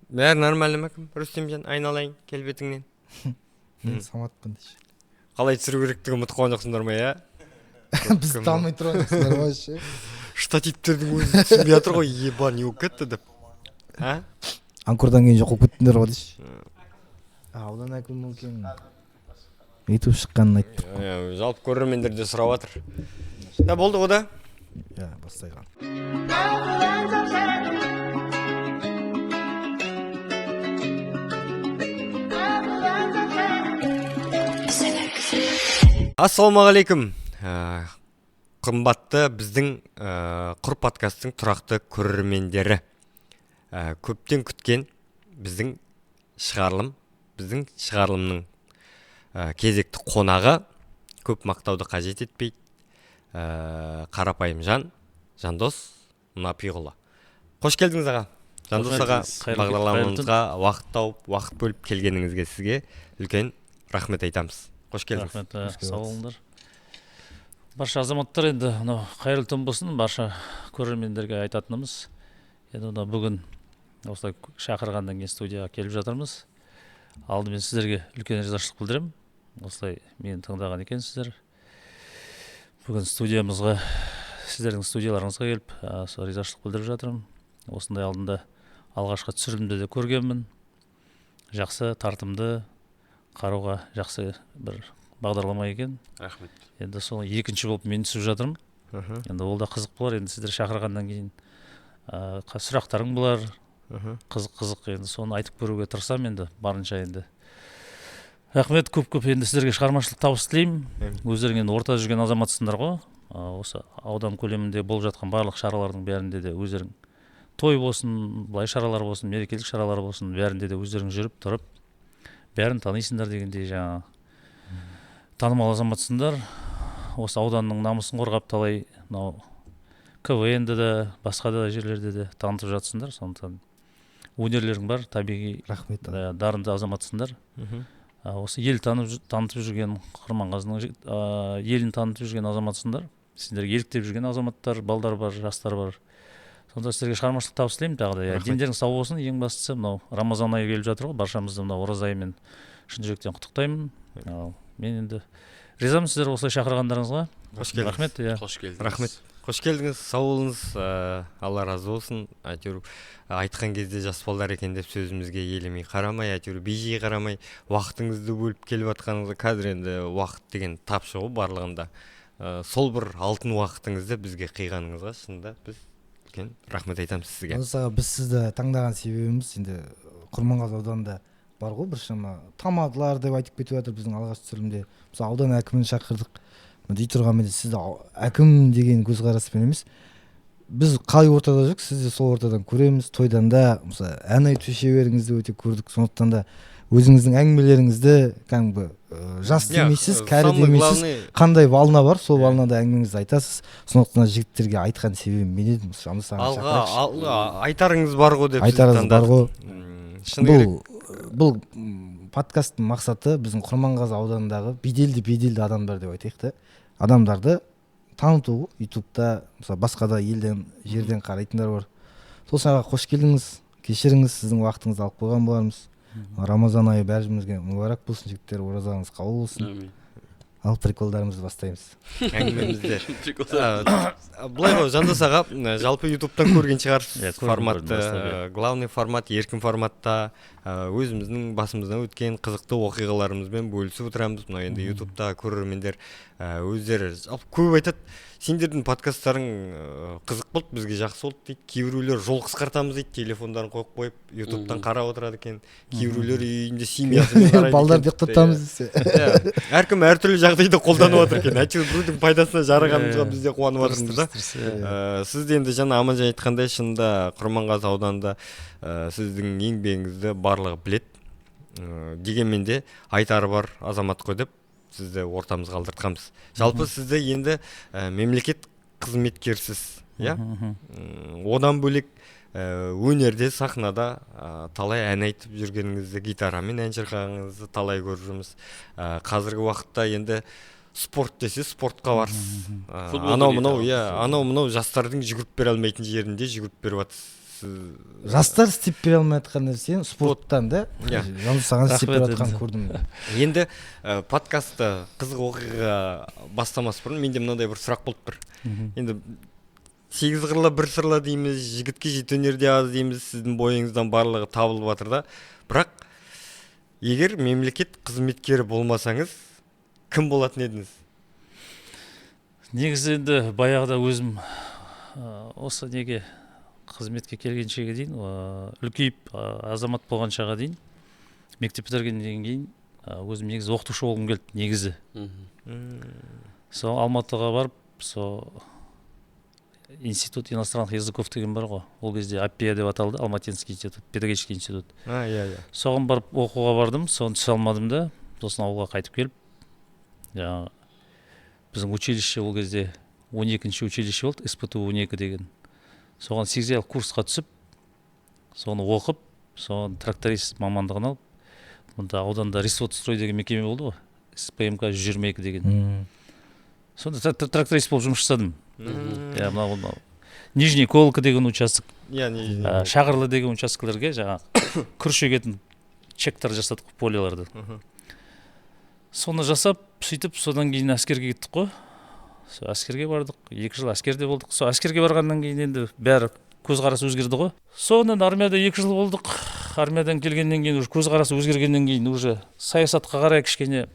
Бәрі нормально ма, кім? Рүстемжан, айналайын келбетіңнен. Мен Саматпын деші. Қалай түсіру керектігін ұмытып қалған жоқсыңдар ма, иә? Бізді танымай тұрған жоқсыңдар ма вообще? Штативтердің өзі түсінбей жатыр ғой, еба, не болып кетті деп. А? Анкордан кейін жоқ болып кеттіңдер ғой деші. Аудан әкімі екен. Ютуб шыққанын айттық. Иә, жалпы көрермендер де сұрап жатыр. Да, болды ғой да? Иә, бастайық. Ассалаумағалейкум. Қымбатты біздің Құр подкасттың тұрақты көрермендері. Көптен күткен біздің шығарылым, біздің шығарылымның кезекті қонағы көп мақтауды қажет етпейді. Қарапайым жан, Жандос Мұнапиғұлы. Қош келдіңіз, аға. Жандос аға, бағдарламамызға уақыт тауып, уақыт бөліп келгеніңізге сізге үлкен рахмет айтамыз. Қош келдіңіз. Рахмет, сау болыңдар. Барша азаматтар, енді мынау қайырлы түн болсын, барша көрермендерге айтатынымыз. Енді мынау бүгін осылай шақырғаннан кейін студияға келіп жатырмыз. Алдымен сіздерге үлкен ризашылық білдіремін. Осылай мені тыңдаған екенсіздер. Бүгін студиямызға, сіздердің студияларыңызға келіп, сол ризашылық білдіріп жатырмын. Осындай алдында алғашқы түсірілімді де көргенмін. Жақсы, тартымды, қарауға жақсы бір бағдарлама екен. Рахмет. Енді сол екінші болып мен түсіп жатырмын. Енді ол да қызық болар. Енді сіздер шақырғаннан кейін сұрақтарың болар. Қызық-қызық, енді соны айтып көруге тырысамын енді барынша енді. Рахмет көп-көп, енді сіздерге шығармашылық табыс тілеймін. Өздерің енді ортада жүрген азаматсыңдар ғой. Осы аудан көлемінде болып жатқан барлық шаралардың бәрінде де өздерің, той болсын, былай шаралар болсын, мерекелік шаралар болсын, бәрінде де өздерің жүріп тұрып бәрін танисыңдар дегендей, жаңа танымал азаматсыңдар. Осы ауданның намысын қорғап талай мынау КВН-де де, басқа да жерлерде де танытып жатсыңдар. Сондықтан өнерлерің бар, табиғи. Рахмет. Дарынды азаматсыңдар. Осы ел танытып жүрген, Құрманғазының елін танытып жүрген азаматсыңдар. Сендерге еліктеп жүрген азаматтар, балдар бар, жастар бар. Сонда сіздерге шығармашылық табыс тілеймін тағы да. Дендеріңіз сау болсын. Ең бастысы мынау Рамазан айы келіп жатыр ғой. Баршамызды мынау ораза айымен шын жүректен құттықтаймын. Ал мен енді ризамын сіздер осылай шақырғандарыңызға. Қош келдіңіз. Рахмет, иә. Қош келдіңіз. Рахмет. Қош келдіңіз, сау болыңыз, Алла разы болсын. Әйтеуір айтқан кезде жас балдар екен деп сөзімізге елемей қарамай, әйтеуір бейжей қарамай, уақытыңызды бөліп келіп жатқаныңызға, қазір енді уақыт деген тапшы ғой барлығында. Сол бір алтын уақытыңызды бізге қиғаныңызға шынында біз үлкен рахмет айтамыз сізге. Жандос аға, біз сізді таңдаған себебіміз енді Құрманғазы ауданында бар ғой біршама тамадылар деп айтып кетіп жатыр біздің алғашқы түсірілімде. Мысалы, аудан әкімін шақырдық. Дей тұрғанмен де сізді әкім деген көзқараспен емес, біз қалай ортада жүрік, сізді сол ортадан көреміз. Тойдан да мысалы ән айту шеберіңізді өте көрдік. Сондықтан да өзіңіздің әңгімелеріңізді кәдімгі жас демейсіз, кәрі демейсіз, қандай волна бар, сол волнада әңгімеңізді айтасыз. Сондықтан да жігіттерге айтқан себебім мен едім. Жандос ағаны шақырайықшы. Айтарыңыз бар ғой деп сізді Айтарыңыз бар ғой. Шыны керек. Бұл подкасттың мақсаты біздің Құрманғазы ауданындағы беделді адамдар деп айтайық та, адамдарды таныту. Ютубта мысалы басқа да елден, жерден қарайтындар бар. Сол аға, қош келдіңіз. Кешіріңіз, сіздің уақытыңызды алып қойған болармыз. Рамазан айы бәрімізге мүбәрак болсын, жігіттер, оразаңыз қабыл болсын. Әмин. Ал приколдарымызды бастаймыз. Әңгімемізді. Былай ғой, Жандос аға, жалпы Ютубтан көрген шығарсыз форматты. Главный формат, еркін форматта, өзіміздің басымыздан өткен қызықты оқиғаларымызбен бөлісіп отырамыз. Мынау енді Ютубта көрермендер өздері жалпы көп айтады, сендердің подкасттарың қызық болды, бізге жақсы болды дейді. Кейбіреулер жол қысқартамыз дейді, телефондарын қойып қойып Ютубтан қарап отырады екен. Кейбіреулер үйінде семьясымен қарайды екен. Балдарды ұйықтатамыз десе. Иә, әркім әртүрлі жағдайда қолданып отыр екен. Әйтеуір біреудің пайдасына жарағанымызға біз де қуанып жатырмыз да. Сіз де енді жаңа Аманжан айтқандай, шынында Құрманғазы ауданында сіздің еңбегіңізді барлығы біледі. Дегенмен де айтары бар азамат қой деп сізді ортамызға алдыртқанбыз. Жалпы сізді енді мемлекет қызметкерсіз, иә? Одан бөлек өнерде, сахнада талай ән айтып жүргеніңізді, гитарамен ән шырқағаныңызды талай көріп жүрміз. Қазіргі уақытта енді спорт десе спортқа барсыз. Анау мынау, иә, анау мынау жастардың жүгіріп бере алмайтын жерінде жүгіріп беріп жатсыз. Сіз Жастар істеп бере алмай жатқан нәрсені спорттан да Иә. Жандос ағаның істеп беріп Рахмет жатқанын енді. көрдім. Енді подкастты қызық оқиға бастамас бұрын менде мынандай бір сұрақ болып тұр. Енді сегіз қырлы бір сырлы дейміз, жігітке жеті өнер де аз дейміз, сіздің бойыңыздан барлығы табылып жатыр да. Бірақ егер мемлекет қызметкері болмасаңыз, кім болатын едіңіз? Негізі енді баяғыда өзім осы неге, қызметке келгеншеге дейін, үлкейіп, азамат болғаншаға дейін, мектеп бітіргеннен кейін өзім негізі оқытушы болғым келді негізі. Сол Алматыға барып, сол Институт иностранных языков деген бар ғой, ол кезде АПИА деп аталды, Алматинский институт, педагогический институт. А, иә, иә. Соған барып оқуға бардым, соны түсе алмадым да, сосын ауылға қайтып келіп, жаңағы біздің училище ол кезде 12-ші училище болды, СПТУ 12 деген, соған 8 айлық курсқа түсіп, соны оқып, соны тракторист мамандығын алып, мұнда ауданда Ресводстрой деген мекеме болды ғой, СПМК 122 деген. Сонда тракторист болып жұмыс жасадым. Иә, мынау Нижний Колка деген участок, Иә, не Шағырлы деген учаскелерге жаңағы күріш егетін чектар жасадық, поляларды. Соны жасап, сөйтіп, содан кейін әскерге кеттік қой. Сол әскерге бардық, 2 жыл әскерде болдық. Сол әскерге барғаннан кейін енді бәрі, көзқарас өзгерді ғой. Соны армияда 2 жыл болдық. Армиядан келгеннен кейін уже көзқарас өзгергеннен кейін уже саясатқа қарай кішкене,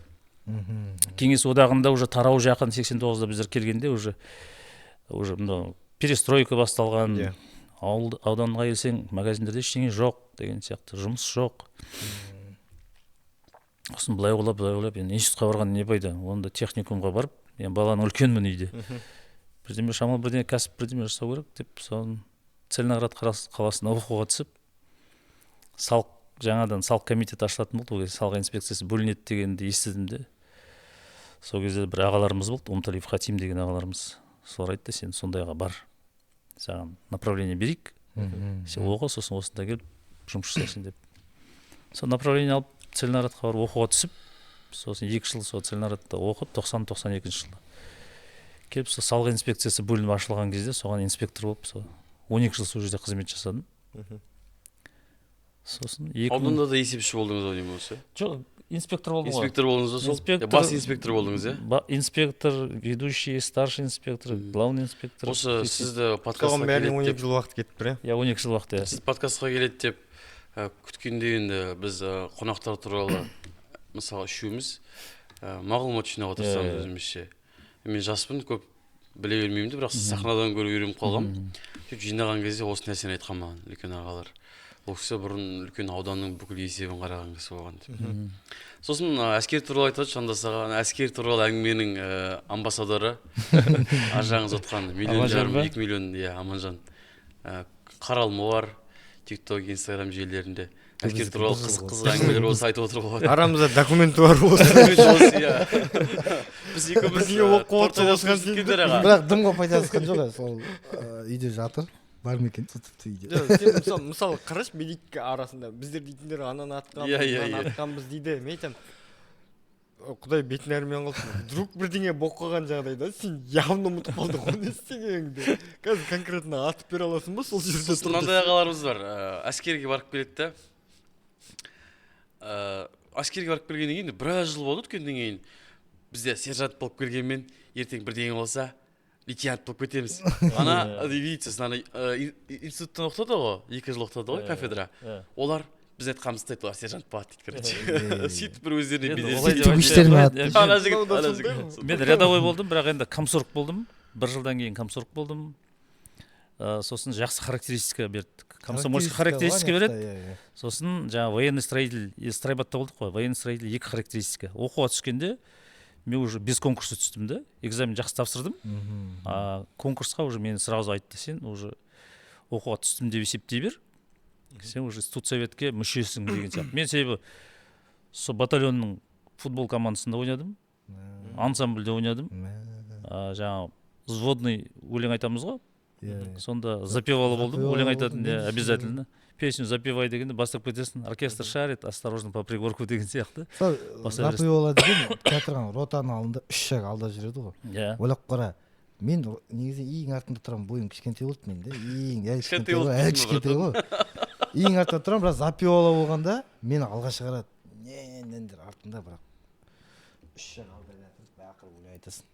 Кеңес одағында уже тарау жақын, 89-да біздер келгенде уже мынау перестройка басталған. Ауыл, ауданға келсең, магазиндерде ештеңе жоқ деген сияқты, жұмыс жоқ. Сосын былай ойлап, былай ойлап, енді институтқа барған не пайда, онда техникумға барып, мен баланың үлкенмін үйде, бірдеме, шамалы бірдеңе кәсіп, бірдеме жасау керек деп, соны Целиноград қаласына оқуға түсіп, салық, жаңадан салық комитеті ашылатын болды ол кезде, салық инспекциясы бөлінеді дегенді естідім де, сол кезде бір ағаларымыз болды, Умталиев Хатим деген ағаларымыз, солар айтты: «Сен сондайға бар, саған направление берейік, сен оқы, сосын осында келіп жұмыс жасайсың», — деп. Сол направление алып, Целиноградқа барып оқуға түсіп, сосын 2 жыл сол Целиноградта оқып, 90-92 жылы келіп, сол салық инспекциясы бөлініп ашылған кезде соған инспектор болып, сол 12 жыл сол жерде қызмет жасадым. Сосын 2000 Ауданда да есепші болдыңыз ау деймін осы. Жоқ, инспектор болдым ғой. Инспектор болдыңыз ба сол? Инспектор. Бас инспектор болдыңыз, иә? Инспектор, ведущий, старший инспектор, главный инспектор. Осы сізді подкастқа Соған бәріне келеді он деп екі жыл уақыт кетіп тұр, иә? Иә, 12 жыл уақыт, иә. Сіз подкастқа келеді деп күткенде енді біз қонақтар туралы, мысалы, үшеуміз мағлұмат жинауға тырысамыз өзімізше. Мен жаспын, көп біле бермеймін де, бірақ сахнадан көріп үйреніп қалғанмын. Сөйтіп жинаған кезде осы нәрсені айтқан маған үлкен ағалар: ол кісі бұрын үлкен ауданның бүкіл есебін қараған кісі болған деп. Сосын әскер туралы айтып жатыр Жандос аға. Ана әскер туралы әңгіменің амбассадоры ар жағыңызда отқан миллион Аманжан жарым ба? 2 миллион, иә, Аманжан. Қаралымы бар Тик Ток, Инстаграм желілерінде. Әскер Біздікі туралы бір жыл қызық ғой. қызық әңгімелер болса, айтып отыруға болады. Арамызда документі бар болса. Документ болса, иә, біз екеуміз Бірдеңе болып қалып торт осыған түскендер, аға. Бірақ дымға пайдасы шыққан жоқ, сол үйде жатыр, бар ма екен сол, тіпті үйде. Жоқ, сен мысалы қарашы, медик арасында біздер дейтіндер ананы атқанбыз, Иә, иә, мынаны атқанбыз дейді. Мен айтамын: «О, құдай бетін әрмен қылсын, вдруг бірдеңе болып қалған жағдайда сен явно ұмытып қалдың ғой не істегеніңді. Қазір конкретно атып бере аласың ба сол жерде Сосын тұр?» мынандай ағаларымыз бар, әскерге барып келеді да, әскерге барып келгеннен кейін біраз жыл болды өткеннен кейін, бізде сержант болып келгенмен, ертең бірдеңе болса, лейтенант болып кетеміз ана видите. Сосын ана институттан оқытады ғой, 2 жыл оқытады ғой, кафедра. Олар біз айтқанымызды істейді, олар сержант болады дейді, короче. Сөйтіп бір өздеріне Енді бедел. олай деп Сөйтіп айтпай іштеріне ақ атты. қояйын. Ана жігіт, Мынау да ана сондай жігіт. ғой. Мен рядовой болдым, бірақ енді комсорг болдым, бір жылдан кейін комсорг болдым. Сосын жақсы характеристика берді, комсомольский характеристика береді. Иә, иә. Сосын жаңағы военный строитель, стройбатта болдық қой, военный строитель екі характеристика. Оқуға түскенде мен уже без конкурса түстім да, экзамен жақсы тапсырдым. А конкурсқа уже мені сразу айтты: «Сен уже оқуға түстім деп есептей бер, сен уже студсоветке мүшесің», — деген сияқты. Мен себебі сол батальонның футбол командасында ойнадым, ансамбльде ойнадым. Жаңағы взводный өлең айтамыз ғой, Иә, иә. сонда запевала болдым, Запевала өлең айтатын. болдың, Иә, мен обязательно песню запевай дегенде бастап кетесің, оркестр шарит, осторожно по пригорку деген сияқты. Сол Баса бересің. запевала деген театрған ротаның алдында үш шаг алда жүреді ғой. Иә. Ойлап қара. Мен негізі ең артында тұрамын, бойым кішкентай болды менің да, ең әлі Кішкентай кішкентай ғой, болып әлі тұрсың ба, кішкентай ғой. Ең артында тұрамын, бірақ запевала болғанда мені алға шығарады. Не нендер артында, бірақ үш жақ алда жатып бақырып өлең айтасың,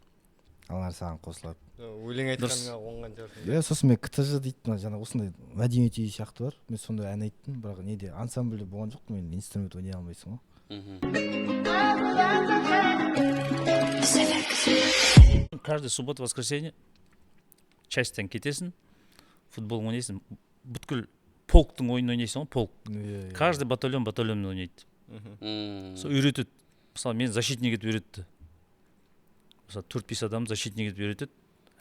аналар саған қосылады. Өлең айтқаныңа қуанған шығарсың. Иә, сосын мен ктж дейді, мына жаңа осындай мәдениет үйі сияқты бар, мен сондай ән айттым, бірақ неде ансамбльде болған жоқпын, мен инструмент ойнай алмайсың ғой. Каждый суббота, воскресенье частьтан кетесің, футбол ойнайсың, бүткіл полктың ойынын ойнайсың ғой, полк. Иә, иә. Каждый батальон батальонмен ойнайды. Сол үйретеді. Мысалы, мен защитник етіп үйретті. Мысалы, 4-5 адам защитник етіп үйретеді.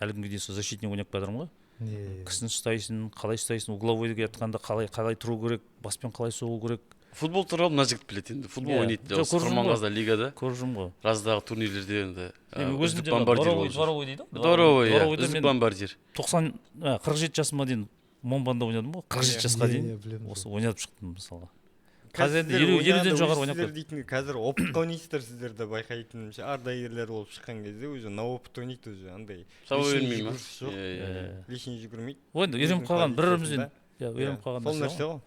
Әлі күнге дейін сол защитник ойнап келе жатырмын ғой. Иә, иә. Кісіні ұстайсың, қалай ұстайсың, угловойға жатқанда қалай тұру керек, баспен қалай соғу керек. Футбол туралы мына жігіт біледі енді. Футбол Иә. ойнайды Жоқ, осы көріп жүрмін ғой. Құрманғазыда лигада. Көріп жүрмін ғой. Раздағы турнирлерде енді, Мен өзім үздік де бомбардир дворовой, болып жүр. дворовой дейді ғой. Дворовой, иә, Дворовойда үздік мен бомбардир. 47 жасыма дейін Момбанда ойнадым ғой, 47 жасқа Иә, дейін иә, білемін. осы ойнап шықтым мысалға. Қазір Қазір енді елуден жоғары ойнап сіздер дейтін қазір опытқа ойнайсыздар, сіздер де байқайтынымша ардагерлер болып шыққан кезде уже на опыт ойнайды уже андай. Сабы Лишний бермей ма? жүгіріс жоқ. Иә, иә, иә. Лишний жүгірмейді. Ой, енді үйреніп Өзінің қалған бір бірімізден, позициясында. иә, үйреніп қалған Сол нәрсе нәрсе ғой. ғой.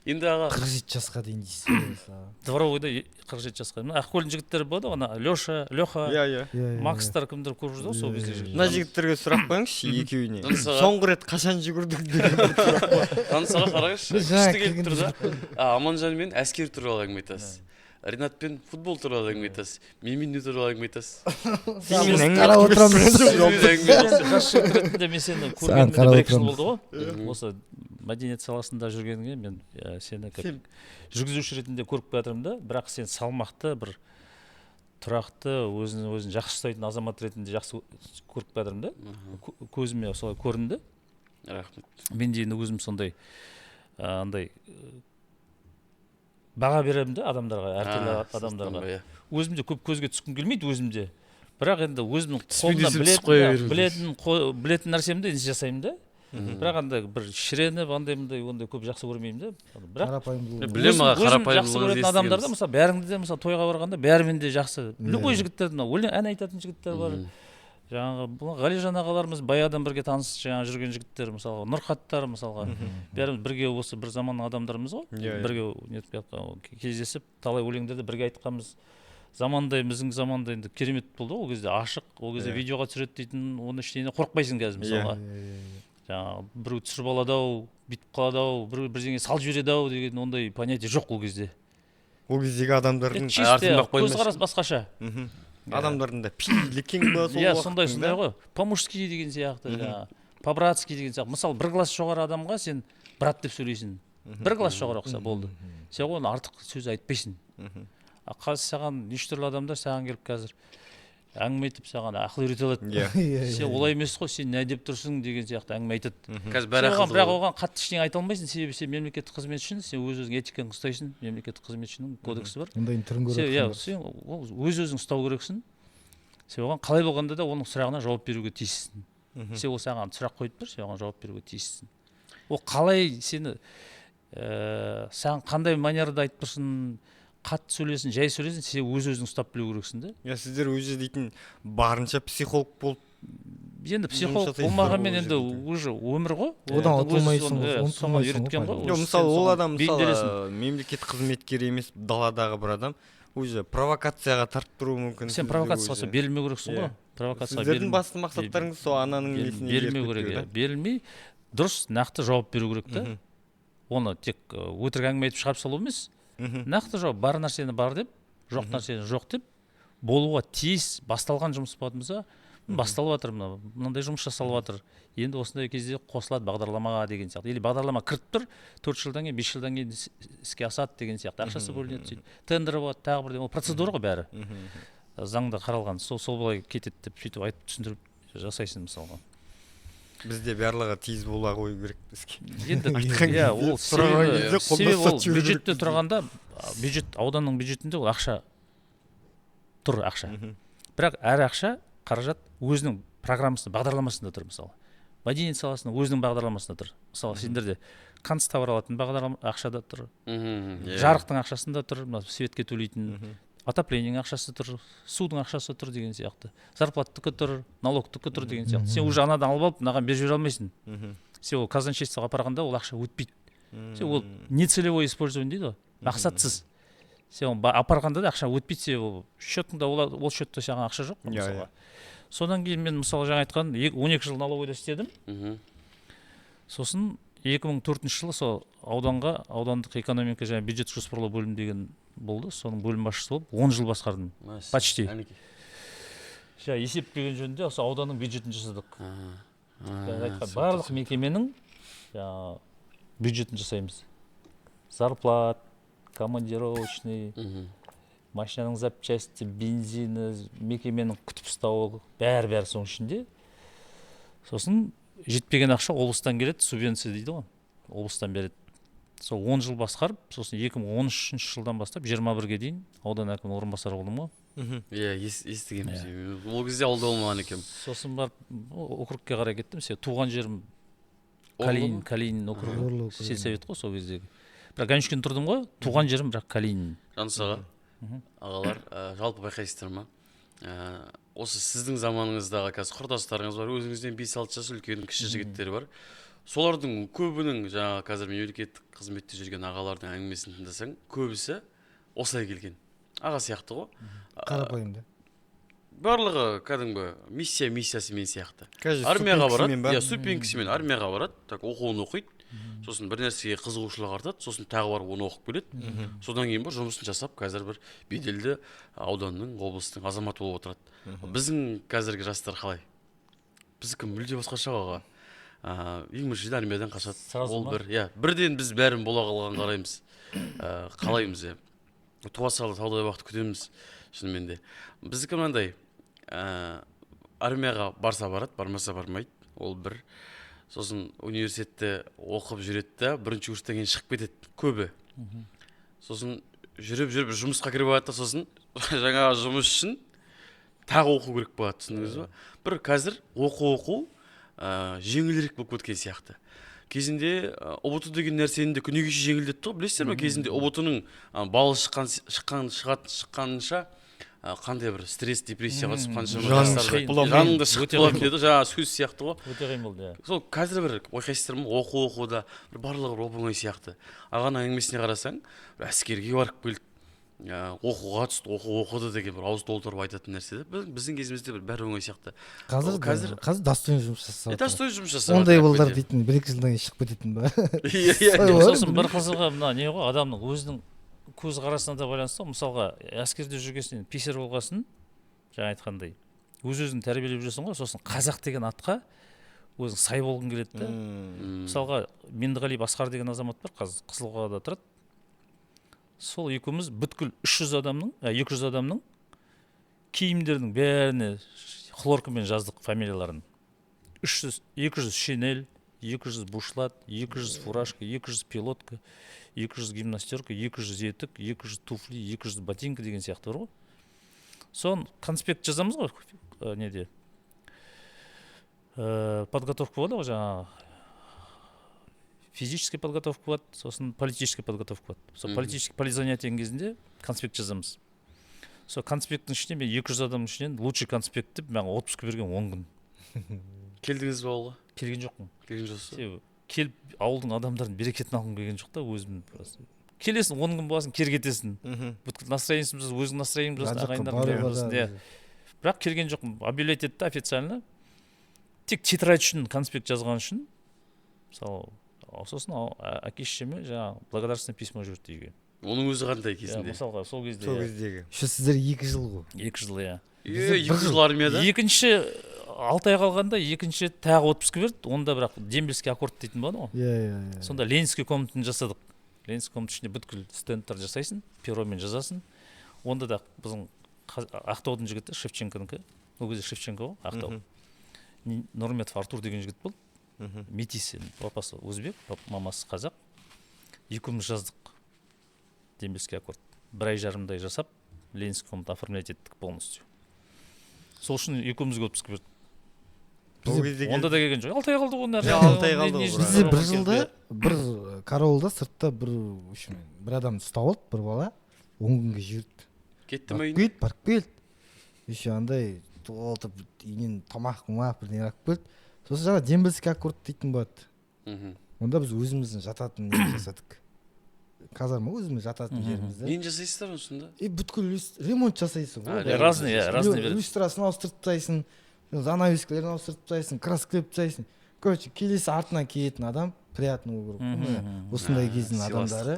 Енді аға 47 жасқа дейін дейсіз ғой, мысалы. Дворовойда 47 жасқа. Мына Ақкөлдің жігіттері болады ғой, ана Леша, Леха, Иә, иә. Иә, иә, Макстар кімдер көріп жүрді ғой сол кезде жігіт. Мына жігіттерге сұрақ қойыңызшы екеуіне. Дұрыс аға. Соңғы рет қашан жүгірдің деген бір сұрақ қой. Таныс аға, қараңызшы, Біз жаңа күшті келіп тұр да. келгенде Аманжан мен әскер туралы әңгіме айтасыз. Ринатпен футбол туралы әңгіме айтасыз. Менімен не туралы әңгіме айтасыз? Сен Біз әңгіме қарап айтып отырамыз. жүрсің жоқ. Сен әңгіме айтасыз. Жас жігіт ретінде мен сені Саған көргеніме қарап бір екі жыл отырамыз. болды ғой. Осы мәдениет саласында жүргеніңе мен, сені как Сен- жүргізуші ретінде көріп келе жатырмын да, бірақ сен салмақты бір тұрақты, өзін өзін жақсы ұстайтын азамат ретінде жақсы көріп келе жатырмын да. Көзіме солай көрінді. Рахмет. Мен де енді өзім сондай андай баға беремін да адамдарға, әртүрлі адамдарға. Иә. Өзім де көп көзге түскім келмейді өзімде. Бірақ енді өзімнің Түспей қолымнан десем түсіп қоя білетін, беремін білетін нәрсемді енді жасаймын да. Бірақ андай бір шіреніп андай мындай ондай көп жақсы көрмеймін да. Бірақ Қарапайымдылығы. Білемін аға, өзім жақсы қарапайымдылығыңызды көретін адамдарды, естігенбіз. мысалы, бәріңді де, мысалы, тойға барғанда бәрімен де жақсы. Иә. Любой жігіттер, мына өлең ән айтатын жігіттер бар. Жаңағы бұл Ғалижан ағаларымыз баяғыдан бірге таныс жаңағы жүрген жігіттер, мысалға, Нұрхаттар, мысалға, бәріміз бірге осы бір заманның адамдарымыз ғой. Иә, иә. Бірге нетіп жатқан, кездесіп талай өлеңдерді бірге айтқанбыз. Замандай, біздің заманда енді керемет болды ғой, ол кезде ашық, ол кезде Иә. видеоға түсіреді дейтін, оны ештеңеден қорықпайсың қазір, мысалға. Жаңағы біреу түсіріп алады ау, бүйтіп қалады ау, біреу бірдеңе салып жібереді ау деген ондай понятие жоқ ол кезде. Ол кездегі адамдардың Чисто артын бақпай көзқарас басқаша. Адамдардың да пейілі кең ба сол Иә, сондай уақыттың сондай да? ғой. По-мужски деген сияқты, жаңағы по-братски деген сияқты. Мысалы, бір класс жоғары адамға сен брат деп сөйлейсің. Бір класс жоғары оқыса болды. Сен оған артық сөз айтпайсың. А қазір саған неше түрлі адамдар саған келіп қазір әңгіме айтып, саған ақыл үйрете алады. Иә. Иә, Сен иә. олай емес қой, сен не деп тұрсың деген сияқты әңгіме айтады. Қазір Сен бәрі оған, ақылды бірақ ғой. оған қатты ештеңе айта алмайсың, себебі сен мемлекеттік қызметшісің, сен өз өзің этикаңды ұстайсың, мемлекеттік қызметшінің кодексі бар. Ондайдың түрін көріп Сен, иә, отырған сен ол өз өзің ұстау керексің. Сен оған қалай болғанда да оның сұрағына жауап беруге тиіссің. Сен ол саған сұрақ қойып тұр, сен оған жауап беруге тиіссің. Ол қалай сені, саған қандай манерада айтып тұрсын, қатты сөйлесін, жай сөйлесін, сен өз өзің ұстап білу керексің да. Иә, сіздер өзі дейтін барынша психолог болып Енді психолог жасайсыздар болмағанмен ғой енді жерде. уже өмір ғой. Одан Өзі ұтылмайсың соны, ғой, иә, соған ұмтылмайсың ғой, үйреткен ғой. пайда. Жоқ, Уже мысалы, сен ол соған адам, мысалы, бейімделесің. мемлекет қызметкері емес, даладағы бір адам уже провокацияға тартып тұруы мүмкін. Сен Сізді провокацияға уже. сол берілмеу керексің ғой. Иә. Провокацияға Сіздердің басты мақсаттарыңыз сол ананың несіне берілмеу еріп керек, кетпеу, иә. Берілмей дұрыс нақты жауап беру керек та. Оны тек өтірік әңгіме айтып шығарып салу емес. Нақты жауап, бар нәрсені бар деп, жоқ нәрсені жоқ деп болуға тиіс. Басталған жұмыс болатын болса, басталып жатыр, мынандай жұмыс жасалып жатыр. Енді осындай кезде қосылады бағдарламаға деген сияқты. Или бағдарлама кіріп тұр, 4 жылдан кейін, 5 жылдан кейін іске асады деген сияқты. Ақшасы бөлінеді, сөйтіп. Тендер болады, тағы бірдеңе. Ол процедура ғой бәрі. Заңда қаралған. Сол былай кетеді деп сөйтіп айтып түсіндіріп жасайсың мысалға. Бізде барлығы тез бола қою керек бізге. Енді Айтқан иә, кезде, ол сұраған кезде қолдан себебі ол ұстатып жіберу керек бюджетте бізде. тұрғанда, бюджет, ауданның бюджетінде ол ақша тұр, ақша. Бірақ әр ақша, қаражат өзінің программасында, бағдарламасында тұр мысалы. Мәдениет саласының өзінің бағдарламасында тұр. Мысалы, сендерде канцтовар алатын бағдарлама ақшада тұр. Иә. Жарықтың ақшасында тұр, мына светке төлейтін. Отоплениенің ақшасы тұр, судың ақшасы тұр деген сияқты, зарплаттікі тұр, налогтікі тұр деген сияқты. Сен уже анадан алып алып мынаған беріп жібере алмайсың. Сен ол казначействоға апарғанда ол ақша өтпейді. Сен ол нецелевое использование дейді ғой, мақсатсыз. Сен оны апарғанда да ақша өтпейді, себебі ол счетыңда ол счетта саған ақша жоқ қой, мысалға. Содан кейін мен, мысалы, жаңа айтқан 12 жыл налоговыйда істедім. Сосын 2004 жылы сол ауданға аудандық экономика және бюджет жоспарлау бөлімі деген болды, соның бөлім басшысы болып 10 жыл басқардым. Мәссаған. Почти. Әнекей. Жаңа есеп деген жөнінде осы ауданның бюджетін жасадық. Жаңа айтқан барлық мекеменің жаңағы бюджетін жасаймыз: зарплат, командировочный, машинаның запчасти, бензині, мекеменің күтіп ұстауы, бәрі бәрі соның ішінде. Сосын жетпеген ақша облыстан келеді, субвенция дейді ғой, облыстан береді. Сол 10 жыл басқарып, сосын 2013 жылдан бастап 21-ге дейін аудан әкімінің орынбасары болдым ғой. Иә, естігенбіз. Ол кезде ауылда болмаған екенмін. Сосын барып округке қарай кеттім, себебі туған жерім Орлы Калинин ма? Калинин округі. Орлы округі. Сельсовет қой сол кездегі, бірақ Ганюшкин тұрдым ғой, туған жерім бірақ Калинин. Жандос аға, ағалар, жалпы байқайсыздар ма, осы сіздің заманыңыздағы қазір құрдастарыңыз бар, өзіңізден 5-6 жас үлкен кіші жігіттер бар, солардың көбінің, жаңағы қазір мемлекеттік қызметте жүрген ағалардың әңгімесін тыңдасаң, көбісі осылай келген аға сияқты ғой. Қарапайым да. Барлығы кәдімгі миссиясымен сияқты. Қазір Армияға барады. ступенькасымен ба? Иә, ступенькасымен армияға барады, так, оқуын оқиды, сосын бір нәрсеге қызығушылық артады, сосын тағы барып оны оқып келеді, содан кейін бір жұмысын жасап, қазір бір беделді ауданның, облыстың азаматы болып отырады. Біздің қазіргі жастар қалай? Біздікі мүлде басқаша ғой, аға. Ең біріншіден, армиядан қашады. Сразу Ол ма? бір, иә, бірден біз бәрін бола қалған қараймыз, қалаймыз, иә, туа сала таудай уақыт күтеміз. Шынымен де біздікі мынандай: армияға барса барады, бармаса бармайды, ол бір. Сосын университетте оқып жүреді да, бірінші курстан кейін шығып кетеді көбі. Сосын жүріп жүріп жұмысқа кіріп алады да, сосын жаңағы жұмыс үшін тағы оқу керек болады, түсіндіңіз ба? Бір қазір оқу жеңілірек болып кеткен сияқты. Кезінде ҰБТ деген нәрсені де күні кеше жеңілдетті ғой, білесіздер ме? Кезінде ҰБТ ның балы шыққан шыққан шығатын шыққанынша қандай бір стресс, депрессияға түсіп, қаншама Жаның жастарды- шығып бола ма? жаныңды шығып Өте болатын қиын. еді, жаңағы сөз сияқты ғой. Өте қиын болды, иә. Сол қазір бір байқайсыздар ма, оқуда бір барлығы бір оп оңай сияқты. Ағаның әңгімесіне қарасаң, бір әскерге барып келді, оқуға түсті, оқу оқыды деген бір ауыз толтырып айтатын нәрсе да. Біздің кезімізде бір бәрі оңай сияқты. Қазір Ол қазір- қазір достойный жұмыс жасап жатыр. Достойный жұмыс жасап Ондай жатыр, балдар әкпе. дейтін бір екі жылдан кейін шығып кететін ба? Иә. Солай ғой. Сосын бір қызығы мына не ғой, адамның өзінің көзқарасына да байланысты ғой. Мысалға, әскерде жүрген соң, писарь болғасын, жаңа айтқандай, өз өзін тәрбиелеп жүрсің ғой, сосын қазақ деген атқа өзің сай болғың келеді да. Мысалға, Мендіғалиев Асқар деген азамат бар, қазір Қызылқоғада тұрады. Сол екеуміз бүткіл 300 адамның, 200 адамның киімдерінің бәріне хлоркамен жаздық фамилияларын. 300, 200 шинель, 200 бушлат, 200 фуражка, 200 пилотка, 200 гимнастерка, 200 етік, 200 туфли, 200 ботинка деген сияқты бар ғой. Соны конспект жазамыз ғой, неде подготовка болады ғой, жаңағы физическая подготовка болады, сосын политическая подготовка болады. Сол политический политзанятиенің кезінде конспект жазамыз. Сол конспекттің ішінде мен 200 адамның ішінен лучший конспект деп маған отпуск берген 10 күн. Келдіңіз бе ауылға? Келген жоқпын. Келген жоқсыз ба? Себебі келіп ауылдың адамдарының берекетін алғым келген жоқ та өзім. Просто келесің, 10 күн боласың, кері кетесің, бүткіл настроениесін бұзасың, өзіңнің настроениеңді Ана бұзасың, жаққа ағайындардың баруға бәрін да бұзасың, иә. Бірақ келген жоқпын. Объявлять етті официально, тек тетрадь үшін, конспект жазған үшін. Мысалы, сосын әке шешеме жаңағы благодарственное письмо жіберді үйге. Оның өзі қандай Иә, кезінде? Мысалға, сол кезде. Сол Иә. кездегі. Еще сіздер 2 жыл ғой. 2 жыл, иә. Е, Бізде бір 2 жыл армияда. Екінші 6 ай қалғанда екінші рет тағы отпуск берді. Онда бірақ дембельский аккорд дейтін болады ғой. иә иә иә Сонда ленинский комнатаны жасадық. Ленинский комната ішінде бүткіл стендтер жасайсың, перомен жазасың. Онда да біздің Ақтаудың жігіті, Шевченконікі, ол кезде Шевченко ғой Ақтау. Нұрметов Артур деген жігіт болды. Метис енді, папасы өзбек, мамасы қазақ. Екеуміз жаздық дембельский аккорд, бір ай жарымдай жасап, ленинский комната оформлять еттік полностью. Сол үшін екеумізге отпуск берді. Ол кезде Онда да келген жоқ, 6 ай қалды ғой. Иә, 6 ай қалды ғой, бірақ. Бізде бір жылда бір караулда сыртта бір, в общем, бір адамды ұстап алды, бір бала, 10 күнге жіберді. Кетті ме үйіне? Келді, барып келді. Еще андай толтырып үйінен тамақ-мақ бірдеңе алып келді. Сосын жаңа дембельский аккорд дейтін болады. Онда біз өзіміздің жататын не жасадық. Казарма өзіміз жататын жерімізді. Нені жасайсыздар осында? И бүткіл ремонт жасайсың ғой. Разный, иә, разный береді. Люстрасын ауыстырып тастайсың, занавескалерін ауыстырып тастайсың, краскілеп тастайсың. Короче, келесі артынан келетін адам приятно болу керек қой. Осындай кездің адамдары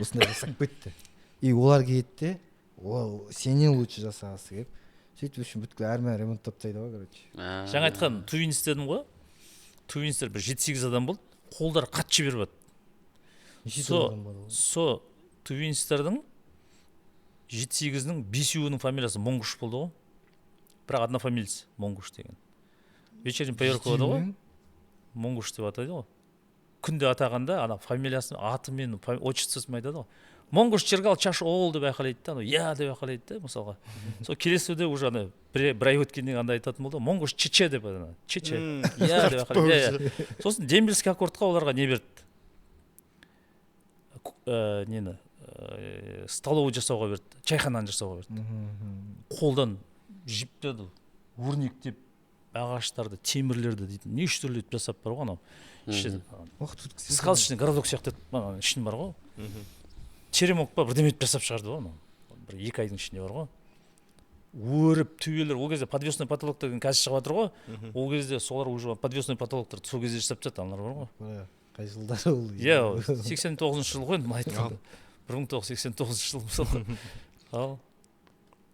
осындай жасап кетті. И олар келеді де, ол сенен лучше жасағысы келіп, сөйтіп үшін бүткіл әрмен ремонттап тастайды ғой, короче. Жаңа айтқан тувинс дедім ғой. Тувинстер бір 7-8 адам болды. Қолдары қатты жіберіп жатты. Со тувинстердің 7-8-нің 5-еуінің фамилиясы Монгуш болды ғой. Бірақ однофамилец Монгуш деген. Вечерний поверка болады ғой. Монгуш деп атайды ғой. Күнде атағанда ана фамилиясын, атымен, отчествосын айтады ғой. Монгуш Чергал Чаш ол деп айқайлайды да, анау я деп айқайлайды да, мысалға. Сол келесіде уже ана бір ай өткеннен кейін андай айтатын болды, Монгуш Чече деп ана, Чече, я деп айқайлайды. Сосын дембельский аккордқа оларға не берді? Нені? Столовый жасауға берді, чайхананы жасауға берді. Қолдан жіптерді өрнектеп, ағаштарды, темірлерді дейтін, неше түрлі етіп жасап бар ғой анау. Іші сказочный городок сияқты ішін бар ғой. Теремок па бірдеме етіп жасап шығарды ғой анау. Бір 2 айдың ішінде бар ғой. Өріп төбелер, ол кезде подвесной потолок деген қазір шығып жатыр ғой. Ол кезде солар уже подвесной потолоктарды сол кезде жасап тастады аналар бар ғой. Қай жылдары ол? Иә, 89-шы жыл ғой енді былай айтқанда. 1989 жыл мысалы. Ал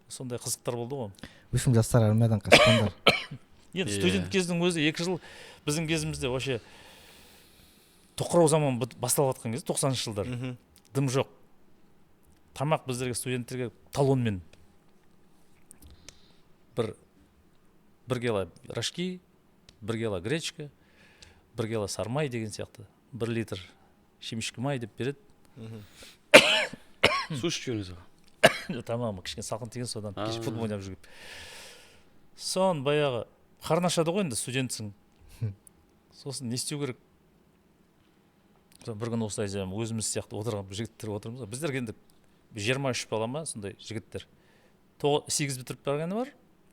сондай қызықтар болды ғой. Өшім жастар армиядан қашқандар. Енді студент кездің өзі 2 жыл біздің кезімізде вообще тоқырау заман басталып жатқан кезде 90-шы жылдар. Дым жоқ. Тамақ біздерге студенттерге талонмен бір кило рожки, 1 кило гречка, 1 кило сармай деген сияқты, 1 литр шемішкі май деп береді. Су ішіп жіберіңіз аға. Тамағыма кішкене салқын тиген, содан кеше футбол ойнап жүріп. Сон баяғы қарын ашады ғой енді, студентсің. Сосын не істеу керек? Бір күні осылай өзіміз сияқты отырған жігіттер отырмыз. Біздер енді 23 бала ма сондай жігіттер. 8 бітіріп барғаны бар,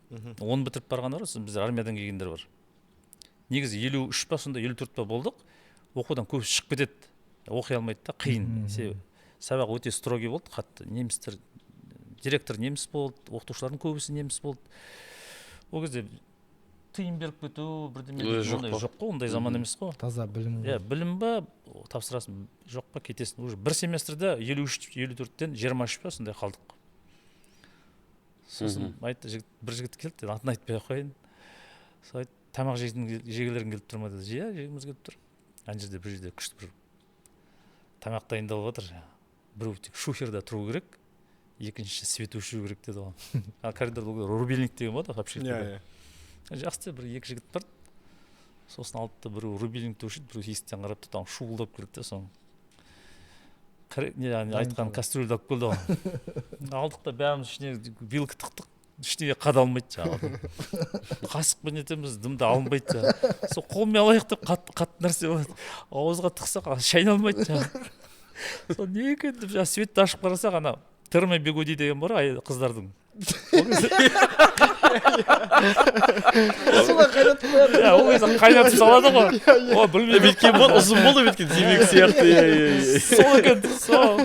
10 бітіріп барғаны бар, сосын біздер армиядан келгендер бар. Негізі 53 па сондай 54 па болдық. Оқудан көбісі шығып кетеді. Оқи алмайды да, қиын. Себебі сабақ өте строгий болды, қатты. Немістер, директор неміс болды, оқытушылардың көбісі неміс болды. Ол кезде тыйым беріп кету, бірдеме ондай жоқ қой, ондай заман емес қой. Таза білім. Иә, білім ба, тапсырасың, жоқ па, кетесің. Уже бір семестрде 53, 54-тен 23 па сондай қалдық. Сосын айтты, бір жігіт келді, атын айтпай ақ қояйын. Сол айтты, тамақ жегілерің келіп тұр ма деді. Иә, жегіміз келіп тұр. Ана жерде бір жерде күшті бір тамақ дайындалып жатыр. Біреу тек шухерда тұру керек, екінші свет өшіру керек деді ғой. А коридорда рубильник деген болады общежитиеде. Жақсы, бір екі жігіт бар. Сосын алды да біреу рубильникті өшірді, біреу есіктен қарап тұр, там шуылдап келді де соны. Айтқан кастрюльді алып келді ғой. Алдық та бәріміз ішіне вилка тықтық, ішіне қадалмайды жаңағы. Қасықпен етеміз, дымды алынбайды жаңағы. Сол қолмен алайық деп қатты нәрсе болады. Ауызға тықсақ шайналмайды жаңағы. Сол не екен деп жаңағы светті ашып қарасақ, ана термобигуди деген бар қыздардың. Солай қайнатып қояды. Иә, ол кезде қайнатып салады ғой. О, білмеймін. Бүйткен болды, ұзын болды бүйткен темекі сияқты. Иә. Сол екен, сол.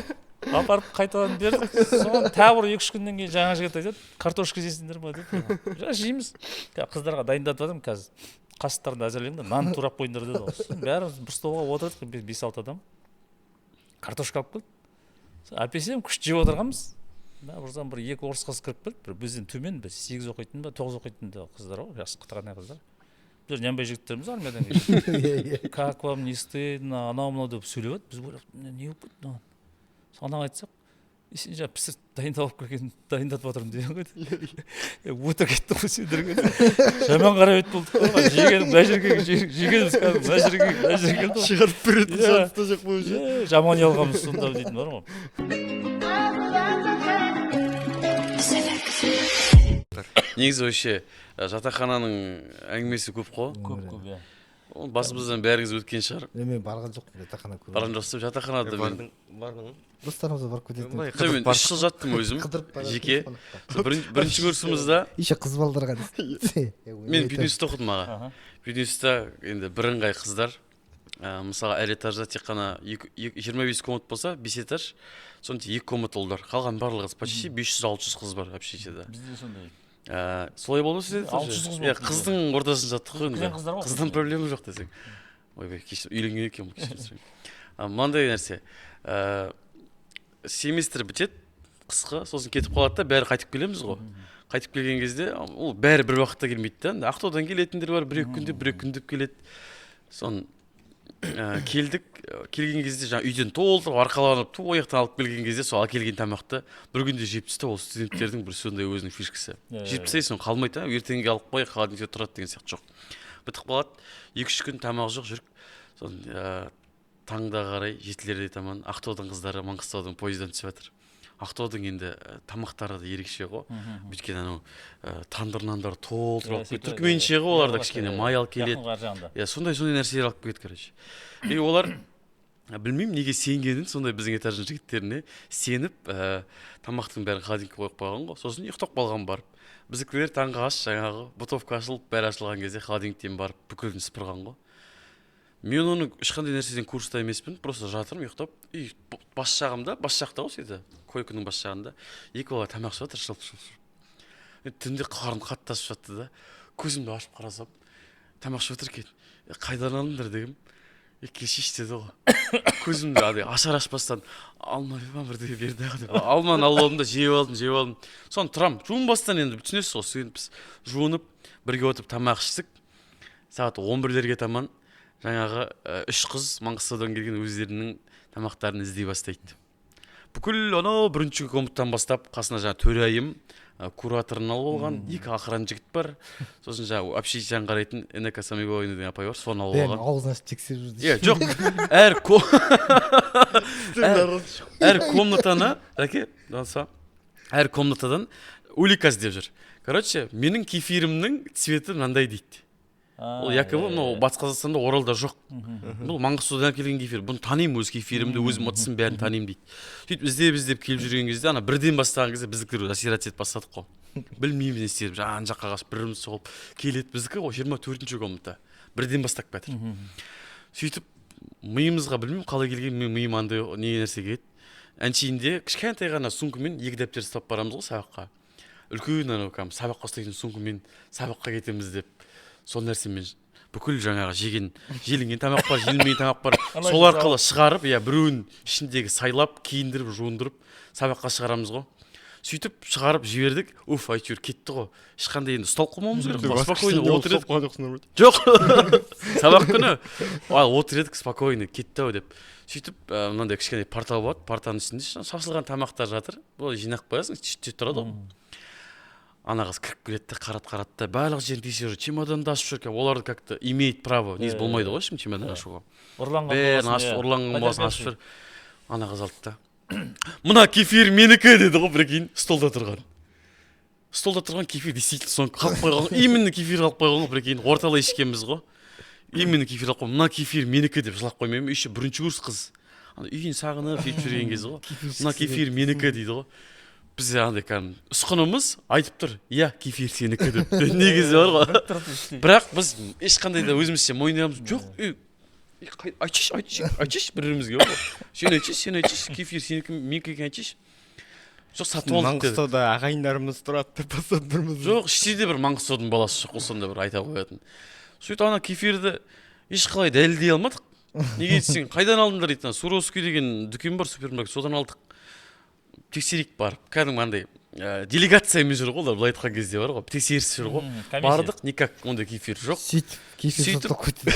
Апарып қайтадан бердік. Соны тағы бір 2-3 күннен кейін жаңа жігіт айтады, картошка жейсіңдер ма деп. Жа, жейміз. Қыздарға дайындатып жатырмын қазір. Қасықтарын әзірлеңдер, нан турап қойыңдар деді ғой. Сосын бәріміз бір столға отырдық, 5-6 адам. Картошка алып келді. Әпесем күшті жеп отырғанбыз. Бұрзан бір 2 орыс қыз кіріп келді, бір бізден төмен, бір 8 оқитын ба, 9 оқитын да қыздар ғой, жас қытығанай қыздар. Біздер нянбай жігіттерміз армиядан келген. Как вам не стыдно, анау мынау деп сөйлеп еді. Біз ойлап, не болып кетті мынаған? Соны айтсақ, сен жаңа пісіріп дайындалып келген, дайындатып жатырмын деген ғой. Өтірік айттың ғой сендерге. Жаман қарап ет болдық қой. Жегенім мына жерге, жегеніміз кәдімгі мына жерге, мына жерге келді ғой. Шығарып беретін шанс та жоқ қой уже. Жаман ұялғанбыз сонда дейтін бар ғой. Негізі вообще жатақхананың әңгімесі көп қой. Көп, иә. Ол басымыздан бәріңіз өткен шығар. Мен барған жоқпын жатақхана көріп. Барған жоқсыз жатақханада мен. Бардың. Достарымыз барып кететін. Жоқ, мен 3 жыл жаттым өзім. Жеке. Бірінші курсымызда. Еще қыз балдарға. Мен пединститутта оқыдым аға. Пединститутта енді бірыңғай қыздар. Мысалы, әр этажда тек қана 25 комнат болса, 5 этаж, соның 2 комнат ұлдар. Қалған барлығы почти 500-600 қыз бар общежитиеда. Бізде сондай. Солай болды ма сізде? 600 қыз болды. Қыздың ортасында жаттық қой енді. Қыздан проблема жоқ десең. Ойбай, кешір, үйленген екенмін, кешірім сұраймын. Мынандай нәрсе. Семестр бітеді, қысқы, сосын кетіп қалады да, бәрі қайтып келеміз ғой. Қайтып келген кезде, ол бәрі бір уақытта келмейді да. Ақтаудан келетіндер бар, бір-екі күндеп, бір-екі күндеп келеді. Сон келдік, келген кезде жаңа үйден толтырып арқаланып ту аяқтан алып келген кезде сол әкелген тамақты бір күнде жеп тастау, ол студенттердің бір сондай өзінің фишкасы. Жеп тастайсың, қалмайды, ертеңге алып қой, холодильникте тұрады деген сияқты жоқ. Бітіп қалады, 2-3 күн тамақ жоқ жүрік. Сон таңда қарай жетілерде таман Ақтаудың қыздары Маңғыстаудың пойыздан түсіп жатыр. Ақтаудың енді тамақтары да ерекше ғой. Өйткені анау тандыр нандар толтырып алып келеді. Түркіменше ғой, олар да кішкене май алып келеді. Иә, сондай нәрселер алып келеді, короче. И олар білмеймін неге сенгенін, сондай біздің этаждың жігіттеріне сеніп, тамақтың бәрін холодильникке қойып қойған ғой. Сосын ұйықтап қалған барып. Біздікілер таңғы ас жаңағы бытовка ашылып, бәрі ашылған кезде холодильниктен барып бүкілін сыпырған ғой. Мен оны ешқандай нәрседен курста емеспін, просто жатырмын ұйықтап. И бас жағымда, бас жақта ғой сөйтті, койканың бас жағында екі бала тамақ ішіп жатыр, шылп-шылп. Түнде қарным қатты ашып жатты да, көзімді ашып қарасам, тамақ ішіп жатыр екен. Қайдан алдыңдар дегем, кешейші деді ғой. Көзімді андай ашар ашпастан алма бірдеңе берді ағы деп. Алманы алып алдым да жеп алдым. Соны тұрам, жуынбастан енді түсінесіз ғой, студентпіз. Жуынып, бірге отырып тамақ іштік. Сағат 11-лерге таман жаңағы 3 қыз Маңғыстаудан келген өздерінің тамақтарын іздей бастайды. Бүкіл анау бірінші комнаттан бастап қасына жаңа төрайым, кураторын алып алған, 2 охран жігіт бар. Сосын жаңа общежитиені қарайтын Энека Самигова деген апай бар, соны алып алған. Аузын ашып тексеріп жүрді. Иә, жоқ. Әр комнатаны, әке, әр комнатадан улика іздеп жүр. Короче, менің кефирімнің цветі мынандай дейді. Ол якобы мынау Батыс Қазақстанда, Оралда жоқ. Бұл Маңғыстаудан келген кефир. Бұны танимын, өз кефирімді, өзім ыдысым бәрін танимын дейді. Сөйтіп іздеп келіп жүрген кезде, ана бірден бастаған кезде біздікілер асират етіп бастадық қой. Білмейміз не істерімізді, жан жаққа қашып біріміз соғып келеді. Біздікі ғой 24-ші комната. Бірден бастап кетір. Сөйтіп миымызға білмеймін қалай келген, миым андай не нәрсе келеді. Әншейінде кішкентай ғана сумкамен 2 дәптер ұстап барамыз ғой сабаққа. Үлкен анау кәдімгі сабаққа ұстайтын сумкамен сабаққа кетеміз деп. Сол нәрсемен бүкіл жаңағы жеген, желінген тамақ бар, желінбеген тамақ бар. Сол арқылы шығарып, иә, біреуін ішіндегі сайлап, киіндіріп, жуындырып сабаққа шығарамыз ғой. Сөйтіп шығарып жібердік. Уф, әйтеуір кетті ғой. Ешқандай енді ұсталып қалмауымыз керек қой. Спокойно отыр едік. Жоқ. Сабақ күні. Ал отыр едік спокойно, кетті ау деп. Сөйтіп мынандай кішкене парта болады, партаның үстінде шашылған тамақтар жатыр. Бұл жинап қоясың, іште тұрады ғой. Ана қыз кіріп келеді де, қарат та, барлық жерін тексеріп жүр, чемоданды ашып жүр екен. Олар как-то имеет право, негізі болмайды ғой ешкім чемодан ашуға. Ұрланған боласын ашып жүр. Ана қыз алды да, мына кефир менікі деді ғой, прикинь, столда тұрған. Столда тұрған кефир действительно соны қалып қойған, именно кефир қалып қойған ғой, прикинь, орталай ішкенбіз ғой. Именно кефир қалып қойған, мына кефир менікі деп жылап қоймаймын, еще бірінші курс қыз. Ана үйін сағынып сөйтіп жүрген кезі ғой. Мына кефир менікі дейді ғой. Біз андай кәдімгі ұсқынымыз айтып тұр, иә, кефир сенікі деп. Негізі бар ғой. Бірақ біз ешқандай да өзімізше мойындаймыз, жоқ, айтшы бір-бірімізге ғой. Сен айтшы, кефир сенікі, менікі екенін айтшы. Жоқ, сатып алдық дедік. Маңғыстауда ағайындарымыз тұрады деп бастап тұрмыз. Жоқ, іште де бір Маңғыстаудың баласы жоқ, сонда бір айта қоятын. Сөйтіп ана кефирді ешқалай дәлелдей алмадық. Неге десең, қайдан алдыңдар дейді, Суровский деген дүкен бар, супермаркет, содан алдық. Тексерейік барып, кәдімгі андай делегациямен жүр ғой олар, былай айтқан кезде бар ғой, тексеріс жүр ғой. Бардық, никак ондай кефир жоқ. Сөйтіп кефир сатып кетті.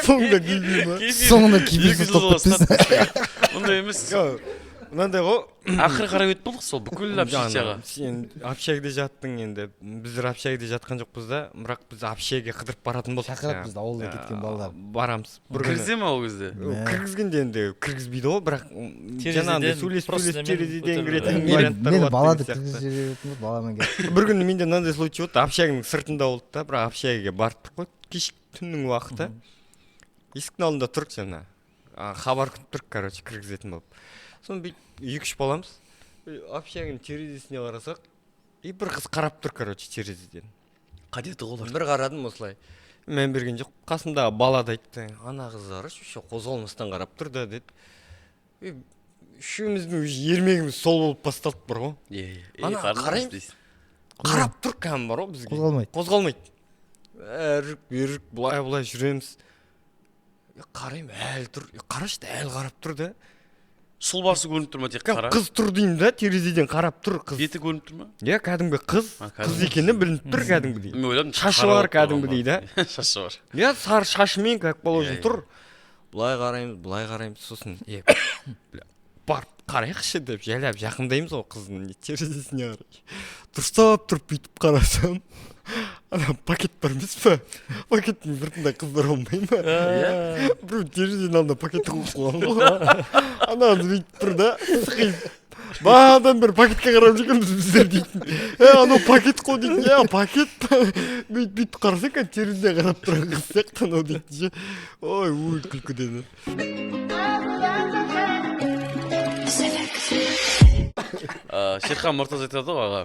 Соңында кефир ма? Соңында кефир сатып кетті. Ондай емес. Мынандай ғой, ақыры қарап өтіп болдық сол бүкіл общежитияға. Сен общагіде жаттың енді, біздер общагіде жатқан жоқпыз да, бірақ біз общагіге қыдырып баратын болдық. Шақырады бізді ауылда кеткен балалар. Барамыз. Кіргізе ме ол кезде? Кіргізгенде енді кіргізбейді ғой, бірақ жаңағындай сөйлесіп терезеден кіретін варианттар болады. Мені бала деп кіргізіп жіберетін, баламен келіп. Бір күні менде мынандай случай болды, общагінің сыртында болды да, бірақ общагіге бардық қой, кеш Түннің уақыты. Есіктің алдында тұрық жаңа. Хабар күтіп тұрық, короче, кіргізетін болып. Соны бүйтіп екі-үш баламыз. Общагінің терезесіне қарасақ, и бір қыз қарап тұр, короче, терезеден. Қадеті ғой олар. Бір қарадым осылай. Мән берген жоқ. Қасымдағы бала да айтты: "Ана қыз қарашы, вообще қозғалмастан қарап тұр да", – деді. И үшеуміздің уже ермегіміз сол болып басталды бар ғой. Иә, иә. Ана қарындас қараймыз. дейсің. Қарап тұр кәдімгі бар ғой бізге. Қозғалмайды. Қозғалмайды. Әрі бері былай былай жүреміз. Е, қараймын, әлі тұр. Е, қарашы, әлі қарап тұр да. Сұлбасы көрініп тұр ма, тек Кәдімгі қара? Қыз тұр деймін да, терезеден қарап тұр қыз. Беті көрініп тұр ма? Иә, кәдімгі қыз. А, Қыз кәдімгі. екені білініп тұр кәдімгідей. Мен ойладым, Шашы қара бар болып тұрған кәдімгідей ба? да. Шашы бар. Иә, сары шашымен, как положено, Иә, иә. тұр. Былай қараймыз, былай қараймыз, сосын е, бля, барып қарайықшы деп жайлап жақындаймыз ғой қыздың терезесіне қарай. Дұрыстап тұрып бүйтіп қарасам, ана пакет бар емес па? Пакеттің сыртында қыздар болмай ма? Иә. Біреу терезенің алдына пакетті қойып қойған ғой. Ана қыз бүйтіп тұр да, сықиып. Бағанадан бері пакетке қарап жүргенбіз біздер дейтін. Е, анау пакет қой дейтін. Иә, пакет. Бүйтіп бүйтіп қарасаң, кәдімгі терезеден қарап тұрған қыз сияқты анау дейтін ше. Ой, ой, күлкіден. Шерхан Мұртаз айтады ғой, аға,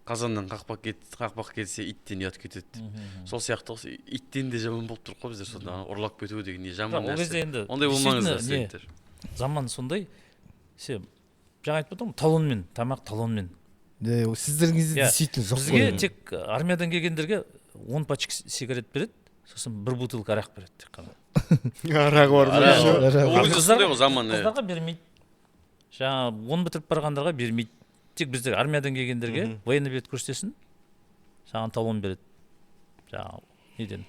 қазаннан қақпақ кетсе, иттен ұят кетеді деп. Сол сияқты ғой, иттен де жаман болып тұр ғой біздер сонда. Ана ұрлап кету деген не жаман Бірақ ол кезде нәрсе. енді Ондай болмаңыздар, действительно, не, студенттер. Заман сондай. Сен жаңа айтып отырмын ғой, талонмен тамақ, талонмен. Е, сіздердің кезде Иә. действительно жоқ Бізге қой. тек армиядан келгендерге 10 пачка сигарет береді, сосын бір бутылка арақ береді тек қана. Арақ бар ма Арақ еще? бар. Арақ Ол бар. кезде сондай ғой заман, иә. Қыздарға бермейді, жаңағы 10 бітіріп барғандарға бермейді. Тек біздер армиядан келгендерге военный билет көрсетесің, саған талон береді жаңағы неден,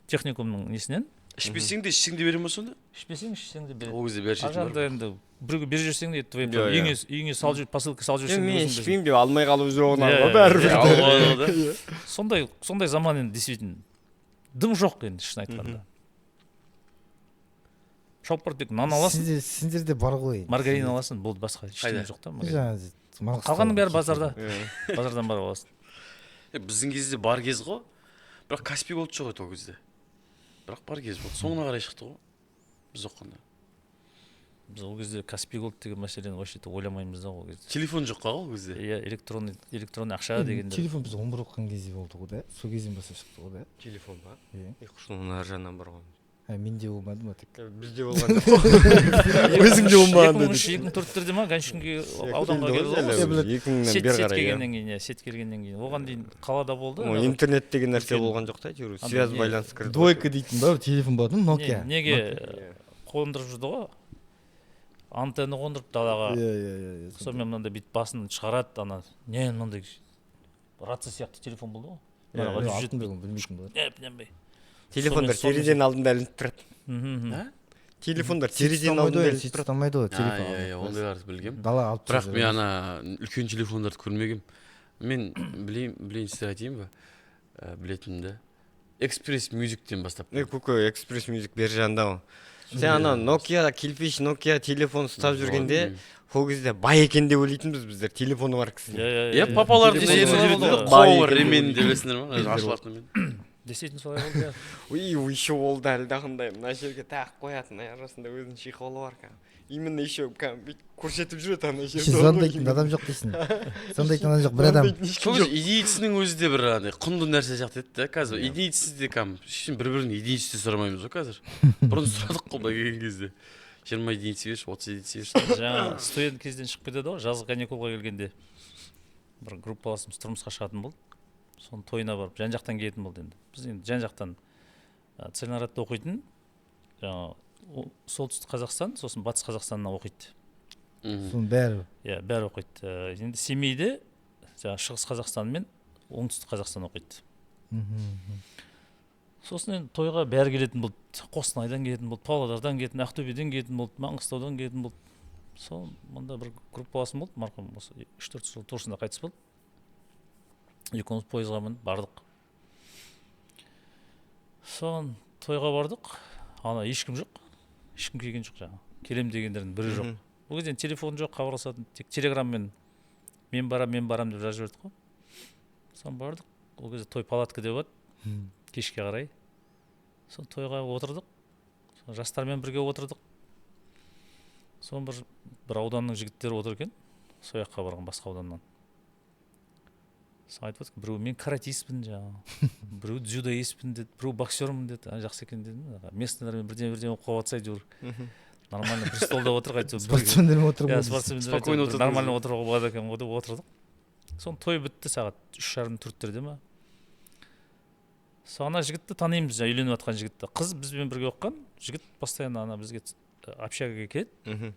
техникумның несінен. Ішпесең де, ішсең де бере ма сонда? Ішпесең, ішсең де береді. Ол кезде бәрі Ар ішетін бар. жағында енді біреуге беріп жіберсең де, твои Иә, проблемы. иә. Үйіңе салып жібер, посылка салып Е, жіберсең де мен өзің білесің. ішпеймін деп алмай қалып жүр Иә, ғой бәрібір. Иә, алып алады ғой да. Сондай заман енді, действительно дым жоқ енді, шын айтқанда. Шауып барып тек нан аласың, Сендерде бар ғой енді. Маргарин аласың, болды, басқа ештеңе Қайда? жоқ та магазин. Жаңағы Маңғыстау. Қалғанның бәрі базарда. Иә. Базардан барып аласың. Е, біздің кезде бар кез ғой, бірақ Каспи Голд жоқ еді ол кезде, бірақ бар кез болды, соңына қарай шықты ғой біз оқығанда. Біз ол кезде Каспи Голд деген мәселені вообще ойламаймыз да ол кезде. Телефон жоқ қой ол кезде. Иә, электронный ақша дегендер. Телефон біз 11 оқыған кезде болды ғой да, сол кезден бастап шықты ғой да. Телефон ба? Иә. Е, құрсын, оның ар жағынан бар ғой. А, менде болмады ма тек? Бізде болған жоқ. Өзіңде болмаған 2003, 2004-терде ма, Ганшинге ауданға келді ғой. Иә, біледі. 2000-нен Сет бері сет қарай, иә. келгеннен кейін, иә, сет келгеннен кейін. Оған дейін қалада болды. О, интернет деген нәрсе Үлкен- болған жоқ та, әйтеуір Андай связь, не- байланыс кірді. Двойка дейтін ба, бір телефон болатын, Nokia. Неге қондырып жүрді ғой, антенна қондырып далаға. Иә, иә, иә, иә. Сонымен мынандай бүйтіп басын шығарады ана не, мынандай рация сияқты телефон болды ғой. Иә, Мына Мен жүз атын білмеймін, білмейтін болар. Не, білмей. Телефондар Сонымен- терезенің алдында ілініп тұрады. Мхм, мхм. А? Телефондар Сет терезенің ұстамайды алдында ғой, ілініп сет тұрады. ұстамайды ғой А, телефон. иә, иә, ондайларды білгем. Дала алып Бірақ тастап мен ана үлкен телефондарды көрмегем. Мен білейін, сіздер айтайын ба? Білетінімді. Экспресс Мюзиктен бастап. Е, көке, Экспресс Мюзик бер жағында ғой. Сен ана Nokia, кирпич Nokia телефон ұстап жүргенде, ол кезде бай екен деп ойлайтынбыз біздер, телефоны бар кісіні. Иә, Иә, папалардың Действительно нелерін солай жүретін болды ғой, ғой. қоңыр Бай екен ремен деп деп білесіңдер ма? Ашылатынымен. Действительно солай болды, иә. Ой, еще ол да әлі қандай, мына жерге тағып қоятын, арасында өзінің чехолы бар кәдімгі. Именно еще кәдімгі бүйтіп көрсетіп жүреді ана Еще жерде. звондайтын адам жоқ дейсің. Звондайтын адам жоқ, бір адам. Сол кезде единицының өзі де бір андай құнды нәрсе сияқты еді да. Қазір единицасы де кәдімгі ешкім бір бірінің единицасы де сұрамаймыз ғой қазір. Бұрын сұрадық қой былай келген кезде. 20 единица берші, 30 единица берші. Жаңа студент кезден шығып кетеді ғой, жазғы каникулға келгенде бір группаласымыз тұрмысқа шығатын болды. Соның тойына барып жан жақтан келетін болды енді. Біз енді жан жақтан, Целиноградта оқитын, жаңағы Солтүстік Қазақстан, сосын Батыс Қазақстаннан оқиды. Соның бәрі. Иә, бәрі оқиды. Енді Семейде жаңағы Шығыс Қазақстан мен Оңтүстік Қазақстан оқиды. Сосын енді тойға бәрі келетін болды. Қостанайдан келетін болды, Павлодардан келетін, Ақтөбеден келетін болды, Маңғыстаудан келетін болды. Сол мында бір группаласым болды, марқұм осы 3-4 жыл турсында қайтыс болды. Екеуміз пойызға мініп бардық. Соған тойға бардық, ана ешкім жоқ, ешкім келген жоқ жаңағы. Келем дегендердің бірі жоқ. Ол кезде телефон жоқ, хабарласатын, тек телеграммен мен барам, мен барам деп жазып жібердік қой. Соны бардық. Ол кезде той палатка деп болады. Кешке қарай. Сол тойға отырдық, жастармен бірге отырдық. Соны бір ауданның жігіттері отыр екен, сол жаққа барған басқа ауданнан. Сол айтып отыр, біреу мен каратистпін жаңағы, біреу дзюдоистпін деді, біреу боксермін деді. Жақсы екен дедім. Местныйлармен бірдеңе болып қалып жатса әйтеуір нормально бір столда отырық әйтеуір. Спортсмендермен отырып. Иә, спортсмендер нормально отыруға болады екен ғой деп отырдық. Соны той бітті сағат 3:30 4-терде ма. Сол ана жігітті танимыз, жаңа үйленіп жатқан жігітті. Қыз бізбен бірге оқыған, жігіт постоянно ана бізге общагаға келеді.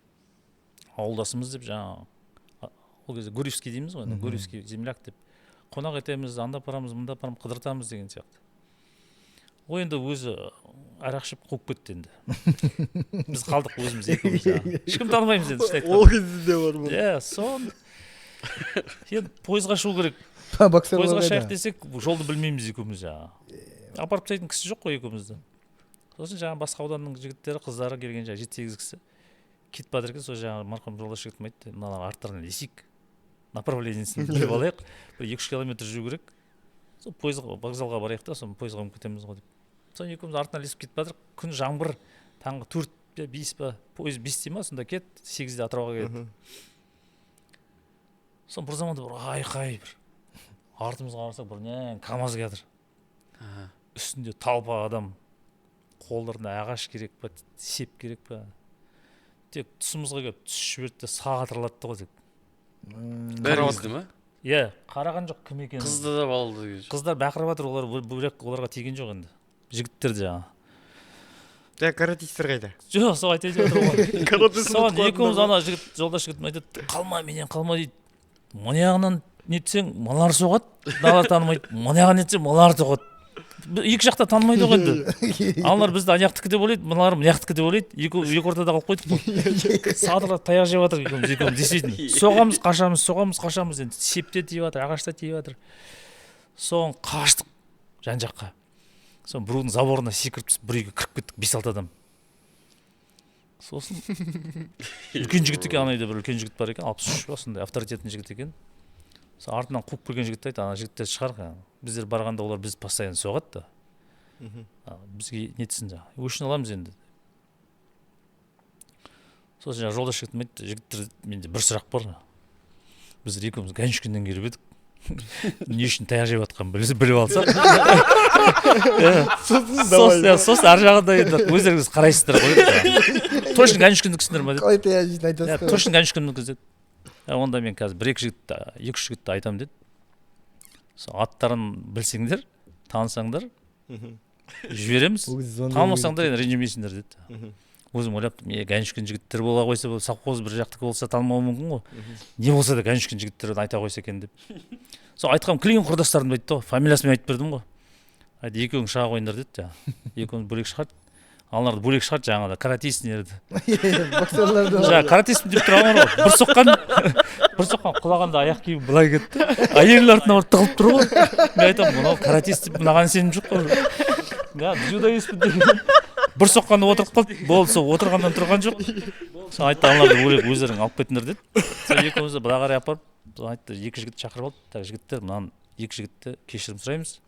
Ауылдасымыз деп жаңағы, ол кезде Гурьевский дейміз ғой, Гурьевский земляк деп. Қонақ етеміз, анда апарамыз, мында апарамыз, қыдыртамыз деген сияқты. Ол енді өзі арақ ішіп қуып кетті енді. Біз қалдық өзіміз екеуміз. Ешкім танымаймыз енді, шын айтқанда. Ол кезде де бар ма? Иә, сон енді пойызға шығу керек. Пойызға шығайық десек, жолды білмейміз екеуміз жаңағы. Апарып тастайтын кісі жоқ қой екеумізді. Сосын жаңағы басқа ауданның жігіттері, қыздары келген жаңағы 7-8 кісі кетіп жатыр екен. Сол жаңағы марқұм жолдас жігітім айтты, мыналар арттарынан ілесейік, направлениесін біліп алайық, бір 2-3 километр жүру керек. Сол пойызға, вокзалға барайық та, соны пойызға мініп кетеміз ғой деп. Соны екеуміз артынан ілесіп кетіп жатырық. Күн жаңбыр, таңғы 4 пе 5 па, пойыз 5-те ма, сонда кет, 8-де Атырауға келеді. Соны бір заманда бір айқай бір. Артымызға қарасақ бір не КамАЗ келатыр. Үстінде толпа адам, қолдарында ағаш керек па, сеп керек па. Тек тұсымызға келіп түсіп жіберді де сатырлатты ғой тек. Бәрімізді ма? Иә, қараған жоқ кім екенін. Қызды да балды деген. Қыздар бақырып жатыр, олар бөлек оларға тиген жоқ енді. Жігіттер жаңағы. Жа, каратистер қайда? Жоқ, сол айтайын деп отыр ғой. Соған екеуміз ана жігіт, жолдас жігітім айтады, қалма менен қалма дейді. Мына жағынан нетсең, мыналар соғады, мыналар танымайды. Мына жағынан нетсең, мыналар соғады. Екі жақта танымайды ғой енді. Аналар бізді ана жақтікі деп ойлайды, мыналар мына жақтікі деп ойлайды. Екі ортада қалып қойдық қой. Садырлап таяқ жеп жатыр екеуміз действительно. Соғамыз, қашамыз, соғамыз, қашамыз енді. Сеп те тиіп жатыр, ағаш та тиіп жатыр. Соң қаштық жан жаққа. Соң біреудің заборына секіріп түсіп, бір үйге кіріп кеттік, 5-6 адам. Сосын үлкен жігіт екен, ана үйде бір үлкен жігіт бар екен, 63 па сондай авторитетный жігіт екен. Сол артынан қуып келген жігітті айтты, ана жігіттер шығар, біздер барғанда олар бізді постоянно соғады да. Бізге нетсін жаңағы, өшін аламыз енді. Сосын жаңағы жолдас жігітім айтты, жігіттер, менде бір сұрақ бар. Біздер екеуміз Ганюшкиннен келіп едік. Не үшін таяқ жеп жатқанын біліп алсақ. Сосын ар жағында енді өздеріңіз қарайсыздар ғой. Точно Ганюшкиндікісіңдер ма деді. Қалай таяқ жейтінін айтасыздар. Точно Ганюшкиндікі деді. Онда мен қазір бір екі жігітті, 2-3 жігітті айтамын деді. Сол аттарын білсеңдер, танысаңдар, жібереміз. Танымасаңдар енді ренжімейсіңдер деді. Өзім ойлап тұрмын, Ганюшкин жігіттер бола қойса, совхоз бір жақтікі болса танымауы мүмкін ғой. Не болса да Ганюшкин жігіттерін айта қойса екен деп. Сол айтқам клин құрдастарымды айтты ғой, фамилиясымен айтып бердім ғой. Айтты, екеуің шыға қойыңдар деді. Екеуін бөлек шығарды. Аналарды бөлек шығарды жаңағыда, каратист нерді. Боксерларды. Жаңа каратистпін деп тұр аналар ғой. Бір соққан құлағанда аяқ киім былай кетті. Әйелінің артына барып тығылып тұр ғой. Мен айтамын, мынау каратист деп мынаған сенім жоқ қой. Ja, дзюдоистпін деген. Бір соққанда отырып қалды, болды, сол отырғаннан тұрған жоқ. Сол айтты, аналарды бөлек өздерің алып кетіңдер деді. Сол екеумізді былай қарай апарып, айтты, екі жігіт шақырып алды. Так, жігіттер, мынаны екі жігітті кешірім сұраймыз.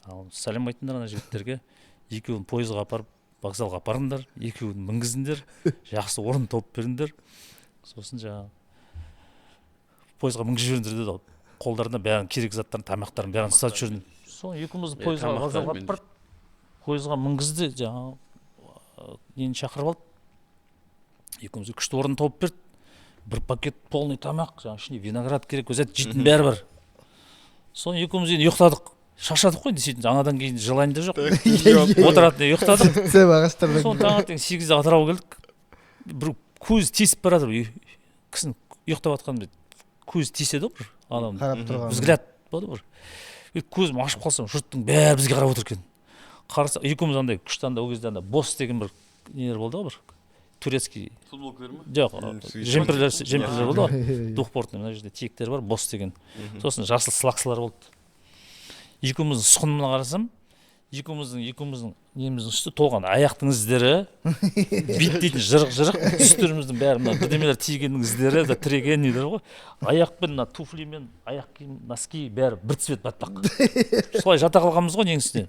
Ал сәлем айтыңдар ана жігіттерге. Екеуін пойызға апарып, вокзалға апарыңдар, екеуін мінгізіңдер, жақсы орын тауып беріңдер. Сосын жаңағы пойызға мінгізіп жіберіңдер деді. Қолдарына бәрін керек заттарын, тамақтарын бәрін ұстатып жібердім. Соны екеумізді пойызға вокзалға апарып, пойызға мінгізді, жаңағы нені шақырып алды. Екеумізге күшті орын тауып берді. Бір пакет полный тамақ, жаңағы ішінде виноград керек, өзі жейтін бәрі бар. Соны екеуміз енді ұйықтадық. Шаршадық қой действительно, анадан кейін желание де жоқ. Отыратын ұйықтадық. Соны таңертең 8-де Атырауға келдік. Бір көз тесіп бара жатыр. Кісінің ұйықтап жатқан көз теседі ғой бір адам. Қарап тұрған. Взгляд болады бір. Көзім ашып қалсам, жұрттың бәрі бізге қарап отыр екен. Қараса, екеуміз андай күшті анда ол кезде анда босс деген бір нелер болды ғой бір. Турецкий футболкалар ма? Жоқ, жемперлер болды ғой. Двухпортный, мына жерде тиектер бар, босс деген. Сосын жасыл слаксылар болды. Екеуміздің сұқынына қарасам, екеуміздің неміздің үсті толған аяқтың іздері, бит дейтін жырық-жырық, үстеріміздің бәрі мына бірдемелер тигеннің іздері, да тіреген нелер ғой. Аяқпен мына туфлимен, аяқ киім, носки бәрі бір цвет батпақ. Солай жата қалғанбыз ғой ненің үстіне.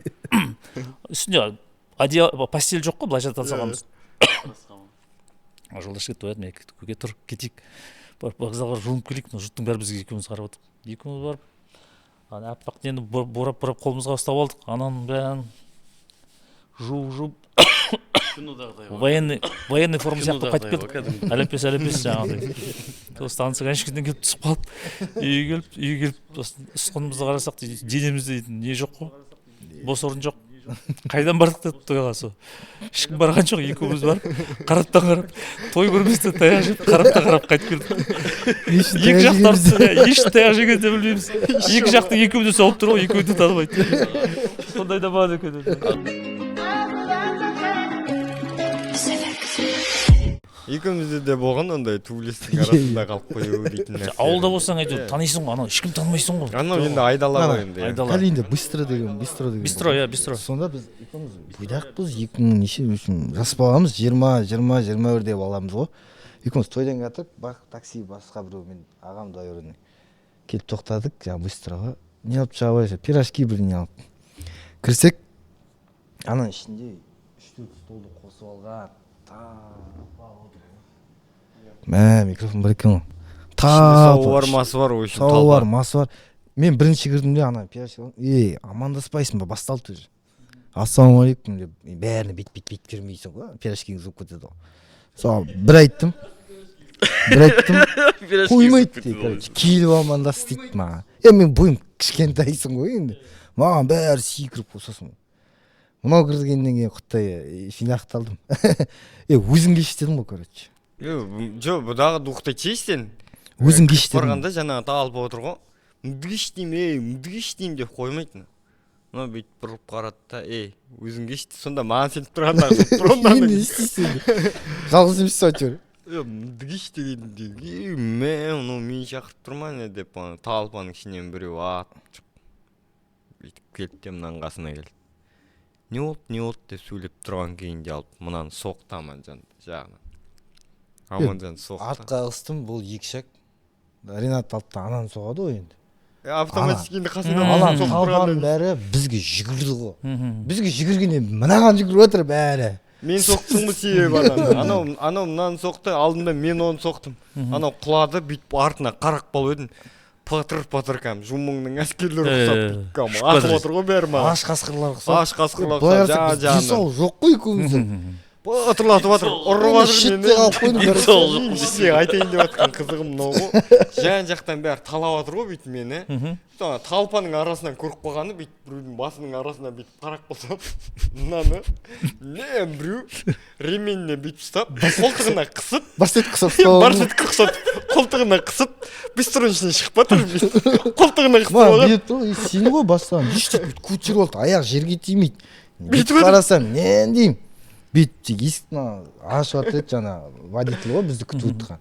Үстінде Одеяло, постель жоқ қой, былай жата салғанбыз. Жолдас жігіт ояды, мен көке тұр, кетейік. Барып вокзалға барып жуынып келейік, мына жұрттың бәрі бізге екеуміз қарап отыр. Екеуміз барып, ана аппақ нені борап борап қолымызға ұстап алдық, ананың бәрін жуып жуып военный форма сияқты қайтып келдік. Әлеппес әлеппес жаңағыдай. Сол станцияға ешкімнен келіп түсіп қалып, үйге келіп сосын ұсқынымызды қарасақ, денемізде дейтін не жоқ қой, бос орын жоқ. Қайдан бардық деді тойға сол. Ешкім барған жоқ, екеуміз барып, қарап та қарап, той көрместен таяқ жеп, қарап та қарап қайтып келдік. Екі жақ тартты, еш таяқ жегенін де білмейміз. Екі жақтың екеуі де соғып тұр ғой, екеуі де танымайды. Сондай да болады екен. Екеумізде де болған ондай төбелестің арасында қалып қою дейтін нәрсе. Ауылда болсаң әйтеуір танисың ғой, анау ешкім танымайсың ғой. Анау енді айдала ғой енді. Айдала. Кәлинде быстро деген, бистро деген. Бистро, иә, бистро. Сонда біз екеуміз бойдақпыз, 2000 неше үшін жас баламыз, 20, 20, 21 деп аламыз ғой. Екеуміз тойдан келатып, бақ такси басқа біреумен, ағам двоюродный. Келіп тоқтадық, жаңағы быстроға. Не алып шыға, пирожки бірдеңе алып. Кірсек, ананың ішінде 3-4 столды қосып алған. Мә, микрофон бар екен ғой. Сауы бар, масы бар, в общем, сауы бар, масы бар. Мен бірінші кірдім де ана пирожки, ей, амандаспайсың ба, басталды уже. Ассалаумағалейкум деп бәріне бет-бет кірмейсің ғой, пирожкиң суып кетеді ғой. Сол бір айттым. Бір айттым. Қоймайды дейді, короче, келіп амандас дейді маған. Мен бойым кішкентайсың ғой енді. Маған бәрі секіріп қосасың. Мынау кіргеннен кейін құттай жинақталдым. Өзің кеш дедім ғой, короче. Жоқ, бұдағы духты честен. Өзің кеш дедім. Барғанда жаңағы талып отыр ғой. Мүдгіш деймін, ей, мүдгіш деймін деп қоймайтын. Мынау бүйтіп бұрылып қарады да, ей, өзің кеш. Сонда маған сеніп тұрғанда Енді не істейсің енді? Жалғыз емес әйтеуір. Мүдгіш дегенде, ей, мә, мынау мені шақырып тұр ма не деп, талпаның ішінен біреу атып бүйтіп келді де мынаның қасына келді. Не болды, не болды деп сөйлеп тұрған кейінде алып, мынаны соқты Аманжан жағынан. Аманжан соқты. Артқа ығыстым, бұл екі шақ. Ренат алды да ананы соғады ғой енді. Автоматически енді қасында соғып тұрған бәрі бізге жүгірді ғой. Бізге жүгіргенде мынаған жүгіріп отыр бәрі. Мен соқтым ғой себебі ананы. Анау мынаны соқты, алдында мен оны соқтым. Анау құлады, бүйтіп артына қарап қалып едім. Патыр-патыр кәм, жумыңның әскерлері ұқсап, кәм, атып отыр ғой бәрі маған. Аш қасқырлар ұқсап. Аш қасқырлар ұқсап, жан-жағынан. Жоқ қой екеумізде. Патырлатып жатыр, ұрып жатыр мені. Шетте қалып қойдым. Сен айтайын деп жатқан қызығым мынау ғой. Жан-жақтан бәрі талап жатыр ғой бүйтіп мені. Талпаның арасынан көріп қалғаны бүйтіп біреудің басының арасынан бүйтіп қарап қалсам, мынаны не біреу ременіне бүйтіп ұстап, қолтығына қысып, барсетка қысып, қолтығына қысып, бистроның ішінен шығып жатыр бүйтіп. Қолтығына қысып алған. Бүйтіп тұр, сен ғой бастаған. Бүйтіп көтеріп алды, аяқ жерге тимейді. Бүйтіп қарасам, не деймін. Бүйтіп есікті ашып жатыр еді жаңа водитель ғой бізді күтіп отырған.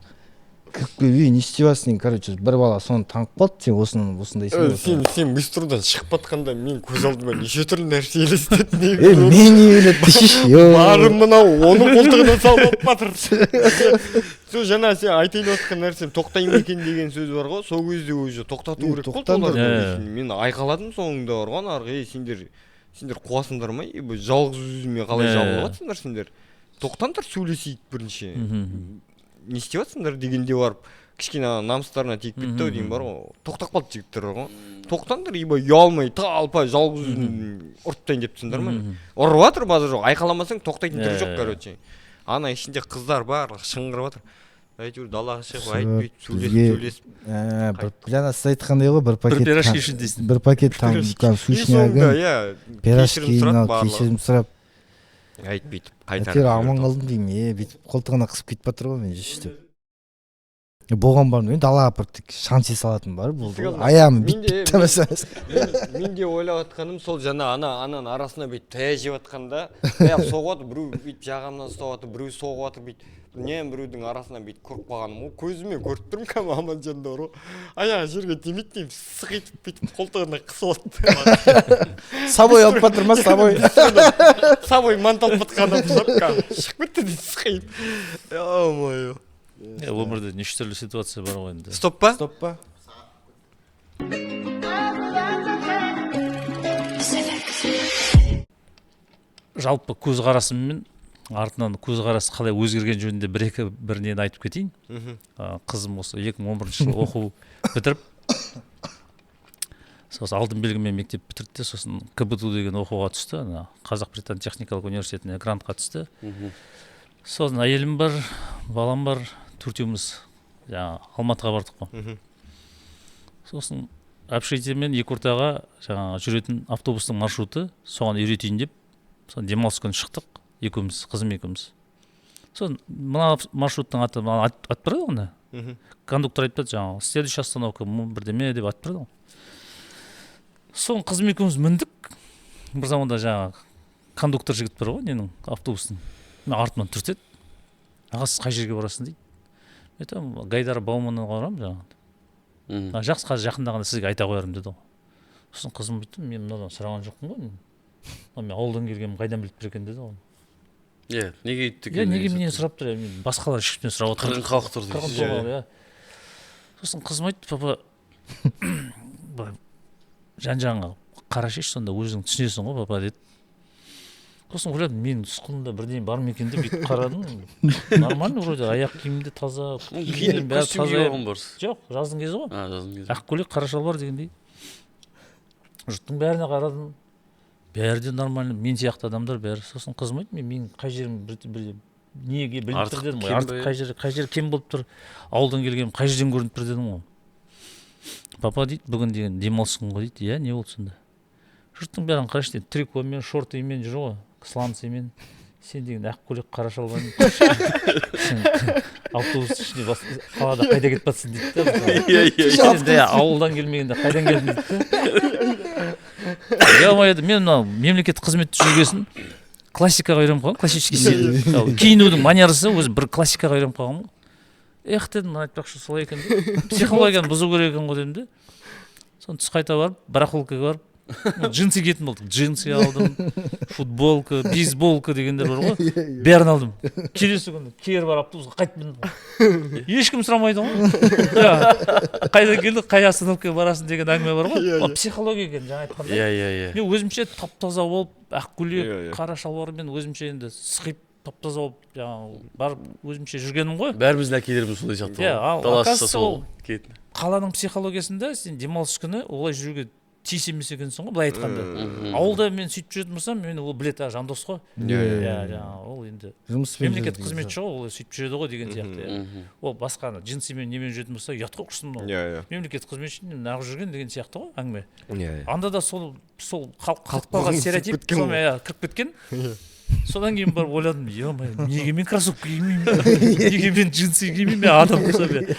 Кіріп келіп, ей, не істеп жатсың, короче, бір бала соны танып қалды, сен осындайсың. Сен бистродан шығып батқанда мен көз алдыма неше түрлі нәрсе елестеді. Мен не елестеді десейші. Барым мынау, оны қолтығынан салып алып батыр. Сол жаңа сен айтайын отқан нәрсем тоқтайын екен деген сөз бар ғой, сол кезде уже тоқтату керек болды оларды. Мен айқаладым соңында бар ғой, арғы, ей, сендер қуасыңдар ма? Жалғыз өзіме қалай жабылып жатсыңдар сендер? Тоқтаңдар, сөйлесейік бірінші. Не істеп жатсыңдар дегенде барып, кішкене намыстарына тиіп кетті ау деймін бар ғой. Тоқтап қалды жігіттер бар ғой. Тоқтаңдар, ибо ұялмай, талпай, жалғыз өзін ұрып тастайын деп тұрсыңдар ма? Ұрып жатыр, базар жоқ. Айқаламасаң тоқтайтын түрі жоқ, короче. Ана ішінде қыздар барлығы шыңғырып жатыр. Әйтеуір далаға шығып, айтып, бүйтіп сөйлесіп, сөйлесіп. Жаңа сіз айтқандай ғой, бір пакет. Бір пирожки үшін дейсің. Бір пакет там сушнягын. Пирожки, кешірім сұрап. Айтып, бүйтіп қайтарып. Әйтеуір аман қалдым деймін, бүйтіп қолтығына қысып кетіп жатыр ғой мен жүрші деп. Болған бар, мен далаға апарып шанси салатын бар болды. Аяғым бүйтіп тамаша. Мен де ойлап жатқаным сол жаңа ананың арасына бүйтіп таяқ жеп жатқанда, таяқ соғып жатыр, біреу бүйтіп жағамнан ұстап жатыр, біреу соғып жатыр бүйтіп. Не біреудің арасынан бүйтіп көріп қалғаным ғой, көзіме көріп тұрмын кәдімгі Аманжанды бар ғой. Аяғы жерге тимейді деймін, сықитып бүйтіп қолтығына қысып алды. Сабой алып батыр ма, сабой? Сабой манты алып батқан ұқсап кәдімгі шығып кетті дейді сықиып. Ё-моё. Өмірде неше түрлі ситуация бар ғой енді. Стоп па? Стоп па? Жалпы көзқарасыммен, артынан көзқарас қалай өзгерген жөнінде бір екі бір нені айтып кетейін. Қызым осы 2011 жылы оқу бітіріп, сосын алтын белгімен мектеп бітірді де, сосын КБТУ деген оқуға түсті, ана Қазақ Британ техникалық университетіне грантқа түсті. Сосын әйелім бар, балам бар, төртеуміз жаңағы Алматыға бардық қой. Сосын общежитиемен екі ортаға жаңағы жүретін автобустың маршруты, соған үйретейін деп, сосын демалыс күні шықтық екеуміз, қызым екеуміз. Сосын мына маршруттың аты маған айтып тұрады ғой ана кондуктор, айтпады жаңағы «следующая остановка» бірдеме деп айтып тұрады ғой. Соны қызым екеуміз міндік. Бір заманда жаңағы кондуктор жігіт бар ғой ненің, автобустың, мен артымнан түртеді: «Аға, сіз қай жерге барасың?» – дейді. Мен айтамын: «Гайдара, Бауманға барамын», – жаңағы. «А, жақсы, қазір жақында ғана сізге айта қоярмын», – деді ғой. Сосын қызым бүйтті: «Мен мынадан сұраған жоқпын ғой, мына мен ауылдан келгенмін, қайдан біліп тұр екен?» – деді ғой. Иә, неге өйтті Иә, екен неге деген менен сияқты. сұрап тұр, мен басқалар ешкімнен сұрап отырған. Қырғын халық тұр Қырғын дейсіз. тоғал, иә. Сосын қызым айтты: «Папа, былай жан жағыңа қарашы, сонда өзің түсінесің ғой, папа», – деді. Сосын ойладым, менің тұсқынымда бірдеңе бар ма екен деп, бүйтіп қарадым, нормально вроде, аяқ киімім де таза, киімім бәрі Костюм таза. киіп алған барсыз. Жоқ, жаздың кезі ғой. А, жаздың кезі. Ақ көйлек, қара шалбар дегендей. Жұрттың бәріне қарадым, бәрі де нормально, мен сияқты адамдар бәрі. Сосын қызым айтты: «Мен менің қай жерім бір неге білініп тұр?» – Артық дедім ғой. Кем Артық бе? Қай жері кем болып тұр, ауылдан келгенім қай жерден көрініп тұр дедім ғой. «Папа, – дейді, – бүгін деген демалыс күн ғой», – дейді. «Иә, не болды сонда?» «Жұрттың бәрін қарашы, – дейді, – трикомен, шортимен жүр ғой, сланцымен. Сен деген ақ көйлек, қара шалбармен, сен автобус ішінде қалада қайда кетіп жатсың?» – дейді да мысалы. Иә, иә. «Сен де ауылдан келмегенде қайдан келдің?» – дейді да. Е, мен мынау мемлекеттік қызметте жүргесін классикаға үйреніп қалғанмын, классический стиль. Мысалы, киінудің манерасы өзі бір классикаға үйреніп қалғанмын ғой. «Эх, – дедім, – мына айтпақшы, солай екен деп, психологияны бұзу керек екен ғой», – дедім де. Соны түс қайта барып, барахолкаға барып, джинсы киетін болдық. Джинсы алдым, футболка, бейсболка дегендер бар ғой, бәрін алдым. Келесі күні кері барып, автобусқа қайтып міндім. Ешкім сұрамайды ғой. Иә, қайдан келдің, қай остановкаға барасың деген әңгіме бар ғой. Ол психология екен, жаңа айтқандай. иә иә иә Мен өзімше тап таза болып, ақ көйлек, Иә, иә. қара шалбармен, өзімше енді сықиып, тап таза болып, жаңағы барып өзімше жүргенім ғой. Бәріміздің әкелеріміз сондай сияқты Иә, ғой. Ал Даласы оказывается, сол ол киетін. Қаланың психологиясында сен демалыс күні олай жүруге тиіс емес екенсің ғой, былай айтқанда. Ауылда мен сөйтіп жүретін болсам, мені ол біледі: «А, Жандос қой», Иә, иә. иә, жаңағы ол енді Жұмыспен мемлекеттік жүрді деген. Қызметші ғой, ол сөйтіп жүреді ғой деген сияқты, иә. Ол басқа ана джинсимен, немен жүретін болса, ұят қой, құрсын, мынау иә иә мемлекеттік қызметші, неғып жүрген деген сияқты ғой әңгіме. иә иә Анда да сол халық Қалып қалып қалған қалған, стереотип сіңіп кеткен сонымен, иә, кіріп кеткен. Содан кейін барып ойладым: «Е мое, неге мен кроссовка кимеймін, неге мен джинсы кимеймін? Мен адам болсам, иә,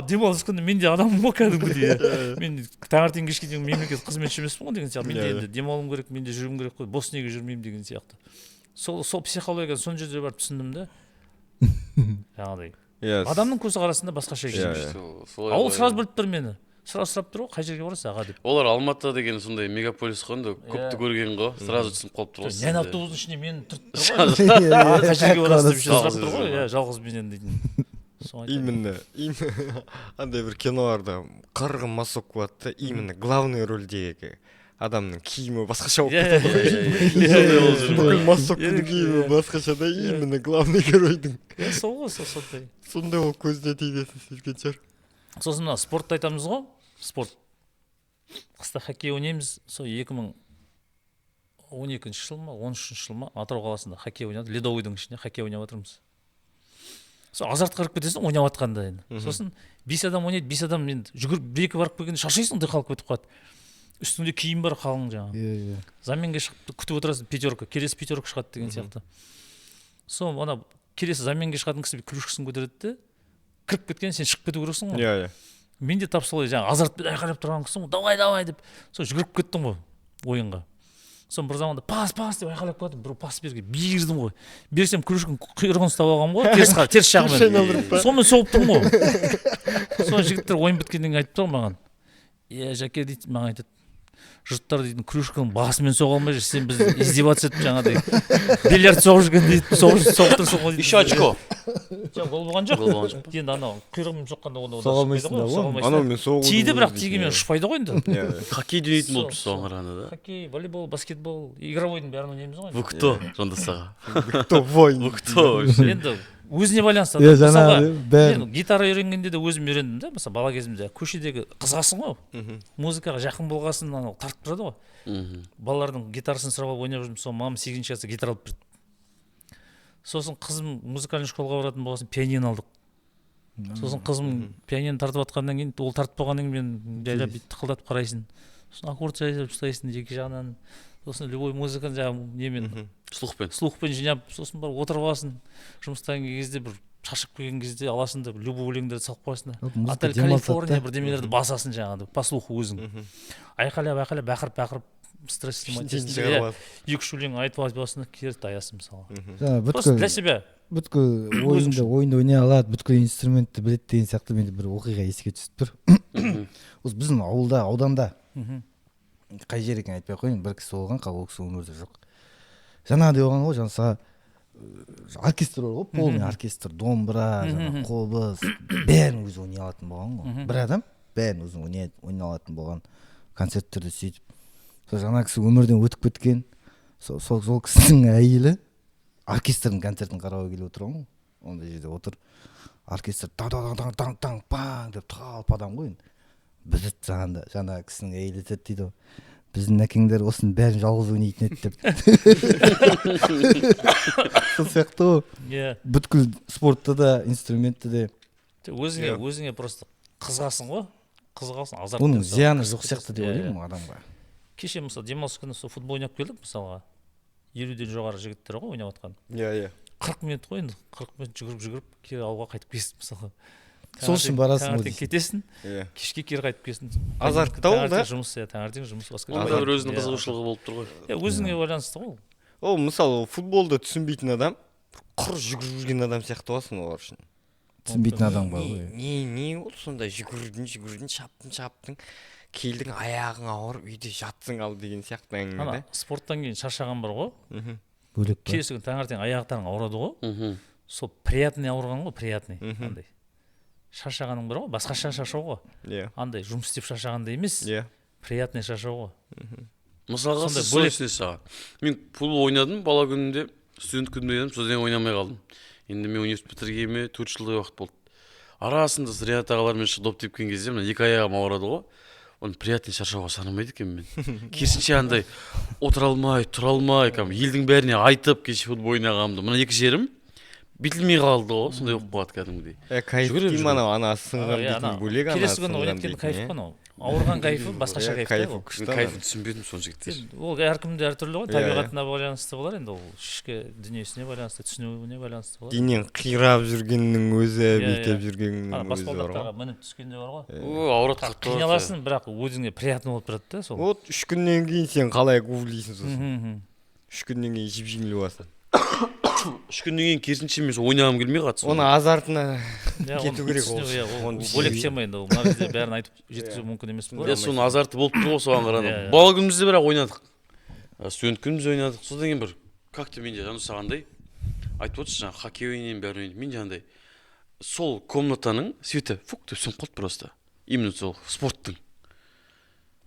демалыс күні мен де адаммын ғой кәдімгідей, иә. Мен таңертең кешке дейін мемлекеттік қызметші емеспін ғой» деген сияқты. «Мен де Иә, иә. енді демалуым керек, мен де жүруім керек қой, бос неге жүрмеймін?» – деген сияқты. Сол психологияны сол жерде барып түсіндім да, жаңағыдай адамның көзқарасында басқаша екен. Иә, иә. Солай Ауыл ғой. сразу біліп тұр мені, сразу сұрап тұр ғой: «Қай жерге барасыз, аға?» – деп. Олар Алматы деген сондай мегаполис қой енді, көпті көрген ғой, сразу түсініп қалып тұр ғой Нән сізді. Автобустың ішінде мені түртіп тұр ғой: «Аға, қай жерге барасыз?» – деп Жалғыз сұрап тұр ғой. өзі. Иә, жалғыз менен дейтін. Соны айтамын. Именно андай бір киноларда қырғын массовка болады да, именно главный рөлдегі адамның киімі басқаша болып Иә, кетеді ғой. иә, Сондай болып жүр. Бүкіл массовканың Ерекше, киімі иә. басқаша да, именно главный геройдың. Иә, сол ғой, сол сондай. Сондай болып көзіне тиесің сезген шығар. Сосын мына спортты айтамыз ғой, спорт. Қыста хоккей ойнаймыз. Сол 2012 жыл ма, 13-жыл ма, Атырау қаласында хоккей ойнадық. Ледовыйдың ішінде хоккей ойнап жатырмыз. Сол азартқа кіріп кетесің ойнап жатқанда енді. Сосын бес адам ойнайды, бес адам енді жүгіріп бір екі барып келгенде шаршайсың, дыхалып кетіп қалады, үстіңде киім бар қалың жаңағы. Иә иә Заменге шығып күтіп отырасың, пятерка, келесі пятерка шығады деген сияқты. Сол ана келесі заменге шығатын кісі клюшкасын көтереді де, кіріп кеткен, сен шығып кету керексің ғой. иә иә Мен де тап солай жаңағы азартпен айқайлап тұрған кісімін ғой, «Давай, давай!» деп. Сол жүгіріп кеттім ғой ойынға. Соны бір заманда «Пас, пас!» деп айқайлап келатыр біреу, пас берге бердім ғой. Берсем, клюшканың құйрығын ұстап алғанмын ғой теріс теріс жағымен, сонымен соғып тұрмын ғой. Сол жігіттер ойын біткеннен кейін айтып тұр ғой маған: «Е, Жәке, – дейді, – маған айтады. Жұрттар дейтін клюшканың басымен соға алмай жүр, сен бізді издеваться етіп жаңағыдай бильярд соғып жүрген дейді, соғып тұрсың ғой дейді. Еще очко. Жоқ, гол болған жоқ. Гол болған жоқ. Енді анау құйрығымен соққанда оны Соға алмайсың да ғой. Анаумен соғудың тиді, бірақ өзі тигенмен дейтін, ұшпайды ғой енді. иә. Иә. Хоккей ойнайтын болыпсыз соған қарағанда да. Хоккей, волейбол, баскетбол, игровойдың бәрін ойнаймыз ғой. Вы кто, Жандос аға? Кто воин? Вы кто вообще? Енді өзіне байланысты. Иә, Мысалға, жаңағы бәрін. мен гитара үйренгенде де өзім үйрендім да. Мысалы, бала кезімде көшедегі қызығасың ғой, музыкаға жақын болғасын, анау тартып тұрады ғой. Балалардың гитарасын сұрап алып ойнап жүрдім. Сол мамам 8 класста гитара алып берді. Сосын қызым музыкальный школаға баратын болғасын, пианино алдық. Сосын қызым пианино тартып жатқаннан кейін, ол тартып болғаннан кейін, мен жайлап бүйтіп тықылдатып қарайсың, сосын аккорд жайлап ұстайсың екі жағынан, сосын любой музыканы жаңағы немен, Слухпен. Слухпен жинап, сосын барып отырып аласың. Жұмыстан келген кезде, бір шаршап келген кезде аласың да, любой өлеңдерді салып қоясың да, Жалпы музыка «Отель демалтады Калифорния» да. бірдемелерді басасың жаңағыдай, по слуху өзің айқайлап айқайлап, бақырып бақырып стресс снимать Ішінен етесің. шығарып Иә, аласың. екі үш өлең айтып айтып аласың да, кері таясың мысалға. Жаңа Просто бүткіл для себя. Бүткіл ойынды Өзің ойынды ойнай алады, бүткіл инструментті біледі деген сияқты. Менде бір оқиға еске түсіп тұр. Осы біздің ауылда, ауданда, қай жер екенін айтпай ақ қояйын, бір кісі болған, қазір ол кісі өмірде жоқ. Жаңағыдай болған ғой, жаңағы оркестр бар ғой, полный оркестр, домбыра, жаңағы қобыз, бәрін өзі ойнай алатын болған ғой. Бір адам бәрін өзі ойнай алатын болған концерттерде. Сөйтіп сол жаңа кісі өмірден өтіп кеткен. Сол кісінің әйелі оркестрдің концертін қарауға келіп отырған ғой. Ондай жерде отыр, оркестр таң таң таң таң таң паң деп, толпа адам ғой енді. Бізі жаңағында жаңа кісінің әйелі айтады дейді ғой: «Біздің әкеңдер осының бәрін жалғыз ойнайтын еді», — деп. Сол сияқты ғой. Иә. Бүткіл спортта да, инструментте де. Өзіңе өзіңе просто қызығасың ғой, қызығасың, азарт. Оның зияны жоқ сияқты деп Иә, иә. ойлаймын адамға. Кеше, мысалы, демалыс күні сол футбол ойнап келдік мысалға. 50-ден жоғары жігіттер ғой ойнап жатқан. иә иә 40 минут қой енді, 40 минут жүгіріп жүгіріп кері ауылға қайтып келесің мысалға. Сол үшін барасың ғой Таңертең дейсің. кетесің, иә кешке кері қайтып келесің. Азарт та ол да. Таңертең жұмыс, иә, таңертең жұмыс, басқа. Ол да бір өзінің қызығушылығы болып тұр ғой. Иә, өзіңе байланысты ғой ол. Ол, мысалы, футболды түсінбейтін адам бір құр жүгіріп жүрген адам сияқты боласың олар үшін. Түсінбейтін адам бар не, ғой. Не ол сонда, жүгірдің жүгірдің, шаптың шаптың, келдің, аяғың ауырып, үйде жатсың ал деген сияқты әңгіме Ана да. спорттан кейін шаршаған бар ғой. Бөлек па? Келесі күні таңертең аяқтарың ауырады ғой. Сол приятный ауырған ғой, приятный. Андай шаршағаның бар ғой, басқаша шаршау ғой. Андай жұмыс істеп шаршағандай емес, приятный шаршау ғой. Мысалға, Сондай сіз солай бөлек. түсінесіз, аға. Мен футбол ойнадым бала күнімде, студент күнімде ойнадым, содан кейін ойнамай қалдым. Енді мен университет бітіргеніме 4 жылдай уақыт болды. Арасында Ринат ағалармен шығып доп тепкен кезде мына екі аяғым ауырады ғой, оны приятный шаршауға санамайды екенмін мен. Керісінше, андай отыра алмай, тұра алмай, кәдімгі елдің бәріне айтып, кеше футбол ойнағанымды, мына екі жерім бітілмей қалды ғой, сондай болып қалады кәдімгідей. Е, кайф Жүгіремін, деймін, жүгіремін. анау ана сынған Иә, дейтін ана бөлек, ана келесі күні сынған ойнап дейтін, кайф иә. қой анау, ауырған кайфы басқаша Иә, кайф та кайфы ол. күшті Мен ана. кайфын түсінбедім соны, жігіттер. Енді ол әркімде әртүрлі ғой, Иә, иә. табиғатына байланысты болар енді, ол ішкі дүниесіне байланысты, түсінуіне байланысты болар. Денең қирап жүргеннің өзі, бүйтіп Иә. жүргеннің Ана өзі бар ғой. баспалдақтарға мініп түскенде бар ғой, О, ауырады қатты, ауырады. қиналасың, бірақ өзіңе приятно болып тұрады да сол. Вот 3 күннен кейін сен қалай гуглисің сосын? 3 күннен кейін жеп жеңіл боласың. 3 күннен кейін керісінше мен сол ойнағым келмей қалады Оны азартына Иә, кету оны керек ол. түсіну, иә, ол Оны бөлек түсіну. тема енді, ол мына жерде бәрін айтып жеткізу мүмкін емес болар. Иә, соның азарты болып тұр ғой соған қарағанда. Иә, иә. Бала күнімізде бірақ ойнадық. Студент күнімізде ойнадық. Содан кейін бір как то менде, Жандос ағандай айтып отырсыз, жаңағы хоккей ойнаймын, бәрін ойнаймын. Мен жаңағыдай сол комнатаның светі фук деп сөніп қалды просто, именно сол спорттың.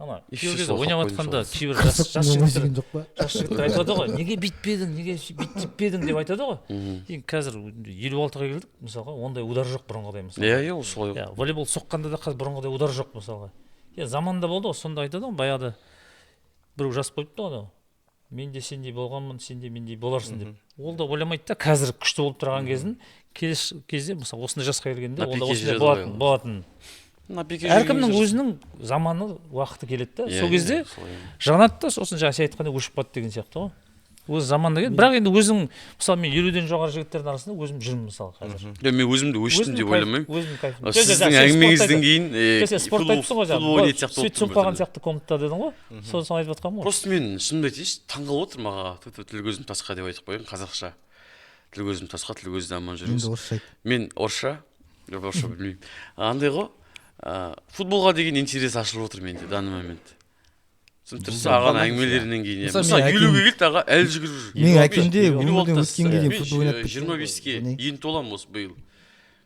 Ана И кейбір всё, кезде сол ойнап қалып жатқанда қойдым. кейбір жас жігіттер жоқ па? жас жігіттер айтады ғой: «Неге бүйтпедің, неге бүйтпедің?» — деп айтады ғой. Енді қазір 56-ға келдік мысалға, ондай удар жоқ бұрынғыдай мысалға. Иә, ол солай ғой. Иә, волейбол соққанда да қазір бұрынғыдай удар жоқ мысалға. Иә, заманда болды ғой. Сонда айтады ғой, баяғыда біреу жазып қойыпты ғой анау: «Мен де сендей болғанмын, сен де мендей боларсың», — деп. Ол да ойламайды да, қазір күшті болып тұрған кезін, келесі кезде, мысалы, осындай жасқа келгенде На ол да пике осындай жүреді болатын ғой. болатын. На пике Әркімнің жүрген. өзінің заманы, уақыты келеді да, Иә, сол иә, кезде солай. жанады да, сосын жаңа сен айтқандай өшіп қалады деген сияқты ғой. Өзі заманда келеді, бірақ енді өзің, мысалы, мен 50-ден жоғары жігіттердің арасында өзім жүрмін мысалы қазір. Жоқ, мен өзімді өштім Өзімнің деп кайф- ойламаймын. Өзімнің кайфым. А, Жоқ, жоқ, сіздің сен спортты әңгімеңізден айтып- кейін Жоқ, сен спортты айтыпсың ғой футбол жаңа, ойнайтын сияқты свет болып сөніп тұрмын қалған бір сияқты комнатада дедің ғой, соны айтып жатқаным ғой. Просто мен шынымды айтайыншы, таңқалып отырмын, аға. Ту, тіл көзім тасқа деп айтып қояйын қазақша. Тіл көзім тасқа, тіл көзден аман Енді жүріңіз. орысша айт. Мен орысша, жоқ, орысша білмеймін. Андай ғой, футболға деген интерес ашылып отыр менде данный момент. Түсініп тұрсыз, ағаның әңгімелерінен кейін, иә. Мысалы, Мысалы, менің 50-ге келді аға, әлі жүгіріп жүр. Менің әкем де Елу өмірден алтыда. өткенге дейін Мен футбол ойнап кеткен жиырма ғой. беске Не? енді толамын осы биыл.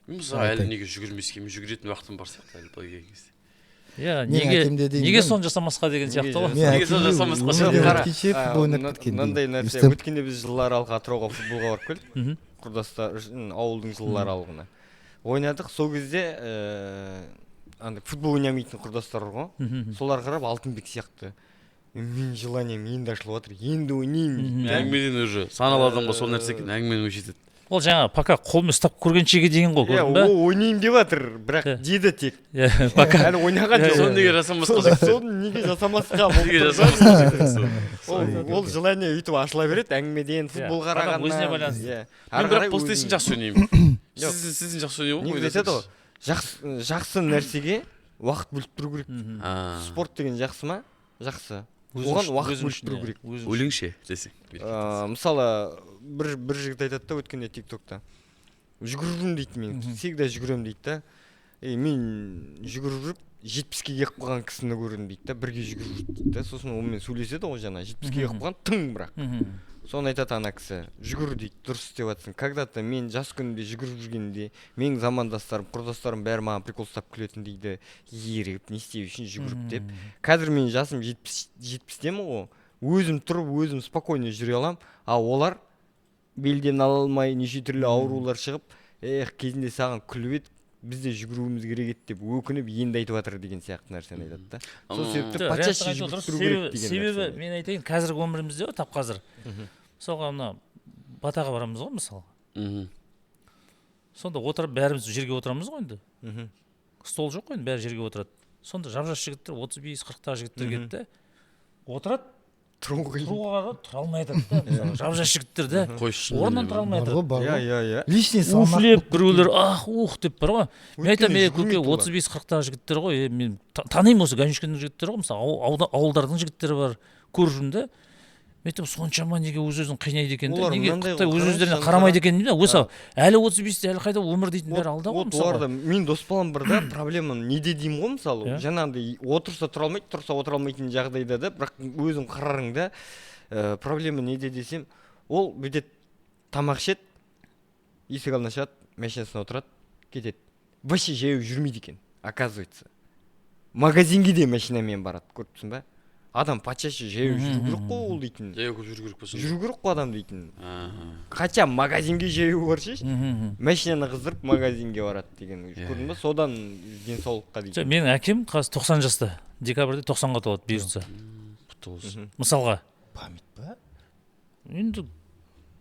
Мен, мысалы, Айтайын. әлі неге жүгірмеске? Мен жүгіретін уақытым бар сияқты әлі былай келген кезде. Иә, Менің неге әкем де деймін неге да. соны жасамасқа деген Неге сияқты ғой. Менің Неге әкем соны де жасамасқа? өмірден Қара, өткенше футбол ойнап кеткен мынандай деймін. нәрсе, Өстіп. өткенде біз жылыларалық Атырауға футболға барып келдік. Құрдастар, ауылдың жылыларалығына ойнадық. Сол кезде андай футбол ойнамайтын құрдастар бар ғой, солар қарап Алтынбек сияқты, менің желанием енді ашылып жатыр, енді ойнаймын дейді да. Әңгімеден уже саналы адамға сол нәрсе екен, әңгіменің өзі жетеді. Ол жаңа пока қолмен ұстап көргеншеге дейін ғой, Иә, көрдің ба? ол ойнаймын деп жатыр, бірақ деді тек. Иә, пока. Әлі ойнаған жоқ. Соны неге жасамасқа жігіттер? Соны неге жасамасқа болып Неге тұр да. жасамасқа? Ол желание өйтіп ашыла береді әңгімеден, футбол Адам қарағаннан. өзіне байланысты. Иә. Мен Ары бірақ қарай PlayStation өзің- жақсы ойнаймын. Жоқ. Сіздің жақсы ойнаймын ғой. Негізі айтады ғой, жақсы нәрсеге уақыт бөліп тұру керек. Спорт деген жақсы ма? Жақсы. Өзің Оған үшін, уақыт өзің бөліп үшін, тұру иә, керек. өзің үшін. Өлеңше десең. Мысалы, бір жігіт айтады да өткенде тиктокта, жүгіріп жүрмін дейді, мен всегда жүгіремін дейді да. И мен жүгіріп жүріп 70-ке келіп қалған кісіні көрдім дейді да, бірге жүгіріп жүрді дейді да. Сосын онымен сөйлеседі ғой, жаңа 70-ке келіп қалған тың бірақ. Соны айтады ана кісі, жүгір дейді, дұрыс істеп жатсың. Когда-то мен жас күнімде жүгіріп жүргенде менің замандастарым, құрдастарым бәрі маған прикол ұстап күлетін дейді, ерігіп не істеу үшін жүгіріп деп. Қазір менің жасым 70-темін ғой, өзім тұрып өзім спокойно жүре аламын, а олар белден ала алмай неше түрлі аурулар шығып, эх, кезінде саған күліп едік, біз де жүгіруіміз керек еді деп өкініп енді айтып жатыр деген сияқты нәрсені айтады да. Сол себепті Жоқ, почаще реально жүгіріп дұрыс. тұру керек Себебі, деген себебі нәрсені. мен айтайын, қазіргі өмірімізде ғой, тап қазір. Мысалға, мына батаға барамыз ғой, мысалға. Сонда отырып бәріміз жерге отырамыз ғой енді. Стол жоқ қой енді, бәрі жерге отырады. Сонда жап-жас жігіттер, 35-40-тағы жігіттер келді де, отырады, Тұру қиын. тұруға қарап тұра алмай жатады да, мысалы, жап-жас жігіттер де Қойшы. орнынан тұра алмай Бар жатады. ғой, бар Иә, ғой. иә, иә. Лишний салмақ Уфлеп болып біреулер ах ух деп бар ғой. Мен айтамын, Өйткені е, көке, жүгірмейді олар. 35-40-тағы жігіттер ғой, е, мен танимын осы Ганюшкиннің жігіттері ғой, мысалы, ауылдардың жігіттері бар, көріп жүрмін да. Мен айтамын, соншама неге өз өзін қинайды екен да, Олар неге мынандай Қытай ғой, өз өздеріне қараңызшы, қарамайды екен деймін да. Осы әлі 35-те, әлі қайда өмір дейтін бәрі алда ғой, Вот мысалға. оларда мен дос балам бар да, проблема неде деймін ғой, мысалы, жаңағындай отырса тұра алмайды, тұрса отыра алмайтын жағдайда да, бірақ өзің қарарың да, проблема неде десем, ол бүйтеді, тамақ ішеді, есік алдына шығады, машинасына отырады, кетеді. Вообще жаяу жүрмейді екен, оказывается. Магазинге де машинамен барады, көріп тұрсың ба? Адам почаще жаяу жүру керек қой ол дейтін. Жаяу көп жүру керек болсын. Жүру керек қой адам дейтін. Хотя магазинге жаяу баршы, машинаны қыздырып магазинге барады деген. Көрдің ба? Содан денсаулыққа Жоқ, дейтін. менің әкем қазір 90 жаста. Декабрьде 90-ға толады бұйыртса. Құтты болсын. Мысалға. Память па? Енді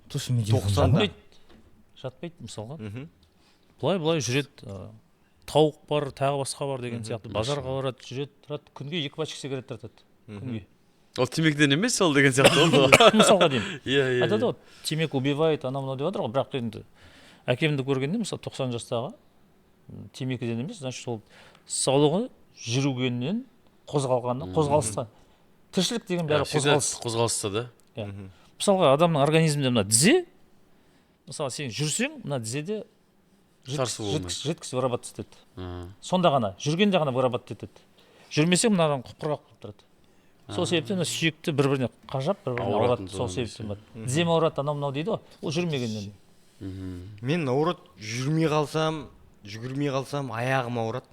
Тосын мен телефон 90-да. бар. жатпайды. Жатпайды мысалға. Былай-былай жүреді. Тауық бар, тағы басқа бар деген сияқты. Базарға барады, жүреді, тұрады. Күнге 2 пачка сигарет тартады. Күнге. Ол темекіден емес ол деген сияқты болды ғой. Мысалға деймін. Иә, иә. Айтады ғой, темекі убивает, анау мынау деп жатыр ғой, бірақ енді әкемді көргенде, мысалы, 90 жастағы темекіден емес, значит, ол саулығы жүргеннен, қозғалғаннан, қозғалысқа. Тіршілік деген бәрі қозғалыс. Қозғалыста да. Иә. Мысалға, адамның организмінде мына тізе, мысалы, сен жүрсең, мына тізеде Сарсу болмайды. жидкость вырабатываться етеді. Сонда ғана, жүргенде ғана вырабатывать етеді. Жүрмесең, мынадан құп-құрғақ болып тұрады. Сол себептен мына сүйекті бір-біріне қажап, бір-біріне Ауыратын ауырады. Сол содан себептен бар. Тізем ауырады, анау мынау дейді ғой, ол жүрмегеннен. Мен наоборот жүрмей қалсам, жүгірмей қалсам, аяғым ауырады.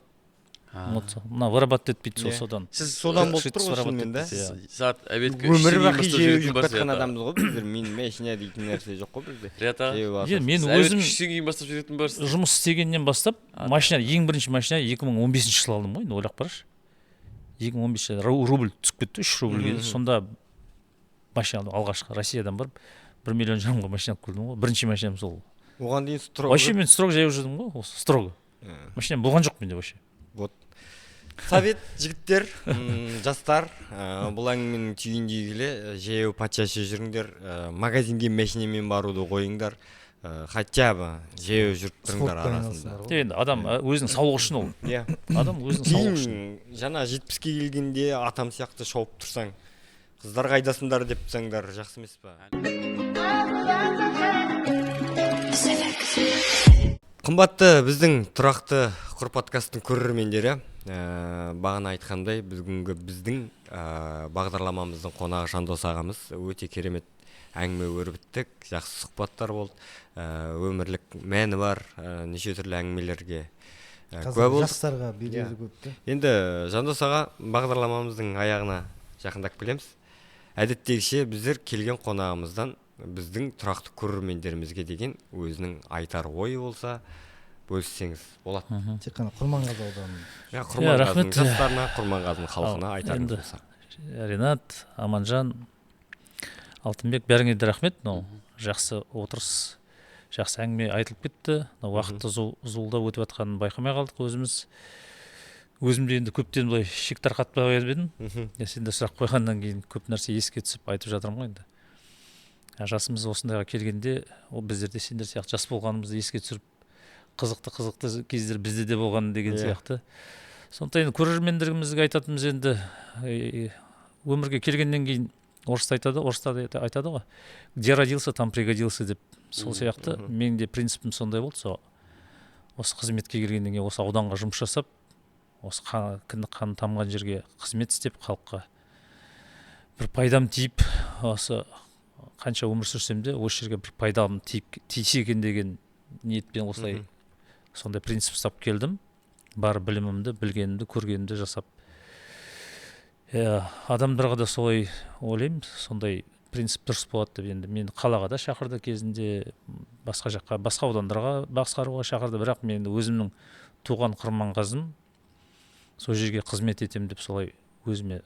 Вот мына вырабатывать етпейді сол Иә. содан. Сіз Содан болып жидкость тұр ғой вырабатывать шынымен да. етпейді, иә. Сағат обедке Өмір үштен кейін бақи бастап жаяу жүретін жүріп барсыз, кеткен Риат аға. адамбыз ғой біздер. Мен машина дейтін нәрсе жоқ қой бізде. Риат аға, Жаяу Енді басасың. мен сіз обедке өзім үштен кейін бастап жүретін барсыз. жұмыс істегеннен бастап машина, ең бірінші машина 2015 жылы алдым ғой, енді ойлап қарашы. 2015 жылы рубль түсіп кетті, 3 рубльге. Сонда машина алдым, алғашқы Россиядан барып 1,5 миллион машина алып келдім ғой. Бірінші машинам сол. Оған дейін строго. Вообще мен строго жаяу жүрдім ғой, осы строго. Машинам болған жоқ менде вообще. Вот. Совет, жігіттер, жастар, бұл әңгіменің түйіндей келе, жаяу почаще жүріңдер, магазинге машинамен баруды қойыңдар, хотя бы жаяу жүріп тұрыңдар Спортпен арасында. айналысыңдар ғой. Енді адам өзінің саулығы үшін ол. Иә. Адам өзінің саулығы үшін. Кейін жаңа 70-ке келгенде атам сияқты шауып тұрсаң, қыздар қайдасыңдар деп тұрсаңдар, жақсы емес па? Қымбатты біздің тұрақты Құр подкасттың көрермендері, бағана айтқандай, бүгінгі біздің бағдарламамыздың қонағы Жандос ағамыз. Өте керемет әңгіме өрбіттік, жақсы сұхбаттар болды, өмірлік мәні бар, неше түрлі әңгімелерге куә болдық. Жастарға берері көп те. Енді Жандос аға, бағдарламамыздың аяғына жақындап келеміз. Әдеттегіше біздер келген қонағымыздан біздің тұрақты көрермендерімізге деген өзінің айтар ойы болса бөліссеңіз болады. Тек қана Құрманғазы ауданының. Иә, Құрманғазының жастарына, Құрманғазының халқына айтарыңыз болса. Ринат, Аманжан, Алтынбек, бәріңе де рахмет. Мынау жақсы отырыс, жақсы әңгіме айтылып кетті. Мынау уақытты зуылдап өтіп жатқанын байқамай қалдық өзіміз. Өзім де енді көптен былай шек тарқатпай едім. Сен де сұрақ қойғаннан кейін көп нәрсе еске түсіп айтып жатырмын ғой енді. Жасымыз осындайға келгенде, ол біздер де сендер сияқты жас болғанымызды еске түсіріп, қызықты кездер бізде де болған деген сияқты. Сондықтан енді көрермендерімізге айтатынымыз енді өмірге келгеннен кейін орыста айтады, орыста айтады ғой, где родился, там пригодился деп. Сол сияқты менің де принципім сондай болды. Сол осы қызметке келгеннен кейін осы ауданға жұмыс жасап, осы кіндік қаны тамған жерге қызмет істеп, халыққа бір пайдам тиіп, осы қанша өмір сүрсем де осы жерге бір пайдам тисе екен деген ниетпен осылай сондай принцип ұстап келдім. Бар білімімді, білгенімді, көргенімді жасап. Адамдарға да солай ойлаймын, сондай принцип дұрыс болады деп. Енді мені қалаға да шақырды кезінде, басқа жаққа, басқа аудандарға басқаруға шақырды, бірақ мен өзімнің туған Құрманғазым, сол жерге қызмет етемін деп солай өзіме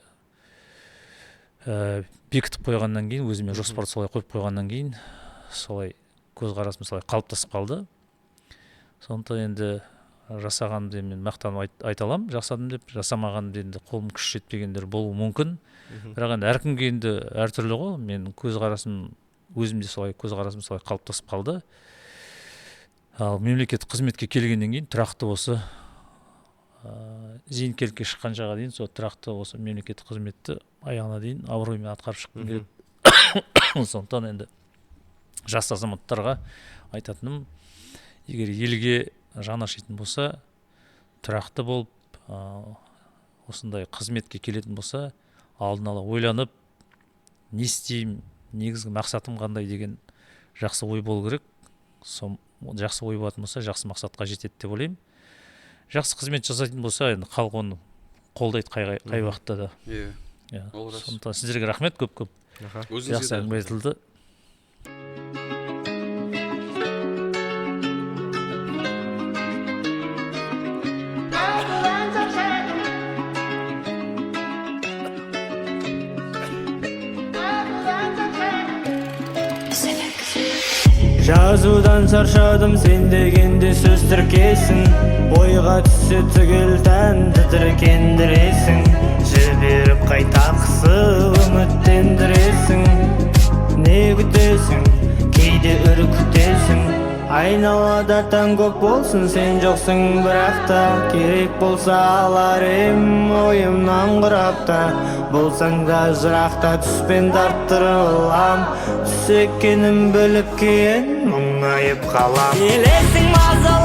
бекітіп қойғаннан кейін, өзіме жоспар солай қойып қойғаннан кейін, солай көзқарасым солай қалыптасып қалды. Сондықтан енді жасағанымды мен мақтанып айта аламын, жасадым деп, жасамағанымды енді қолым күш жетпегендер болуы мүмкін. Бірақ енді әркімге енді әртүрлі ғой. Менің көзқарасым өзімде солай, көзқарасым солай қалыптасып қалды. Ал мемлекеттік қызметке келгеннен кейін тұрақты осы зейнеткерлікке шыққан шаға дейін сол тұрақты осы мемлекеттік қызметті аяғына дейін абыроймен атқарып шыққым келеді. Сондықтан енді жас азаматтарға айтатыным, егер елге жан ашитын болса, тұрақты болып, осындай қызметке келетін болса, алдын ала ойланып, не істеймін, негізгі мақсатым қандай деген жақсы ой болу керек. Сол жақсы ой болатын болса, жақсы мақсатқа жетеді деп ойлаймын. Жақсы қызмет жасайтын болса, енді халық оны қолдайды қай уақытта да. Иә. Сондықтан сіздерге рахмет көп-көп. Жақсы әңгіме айтылды. Жазудан шаршадым, сен дегенде сөз тіркесің. Ойға түссе түгел тән тітіркендіресің. Жіберіп қайта қысып үміттендіресің. Не күтесің, кейде үркітесің. Айналада таң көп болсын, сен жоқсың бірақ та. Керек болса алар ем ойымнан құрап та. Болсаң да жырақта түспен тарттырылам. Түс екенін біліп кейін мұңайып қалам. Елесің мазалап.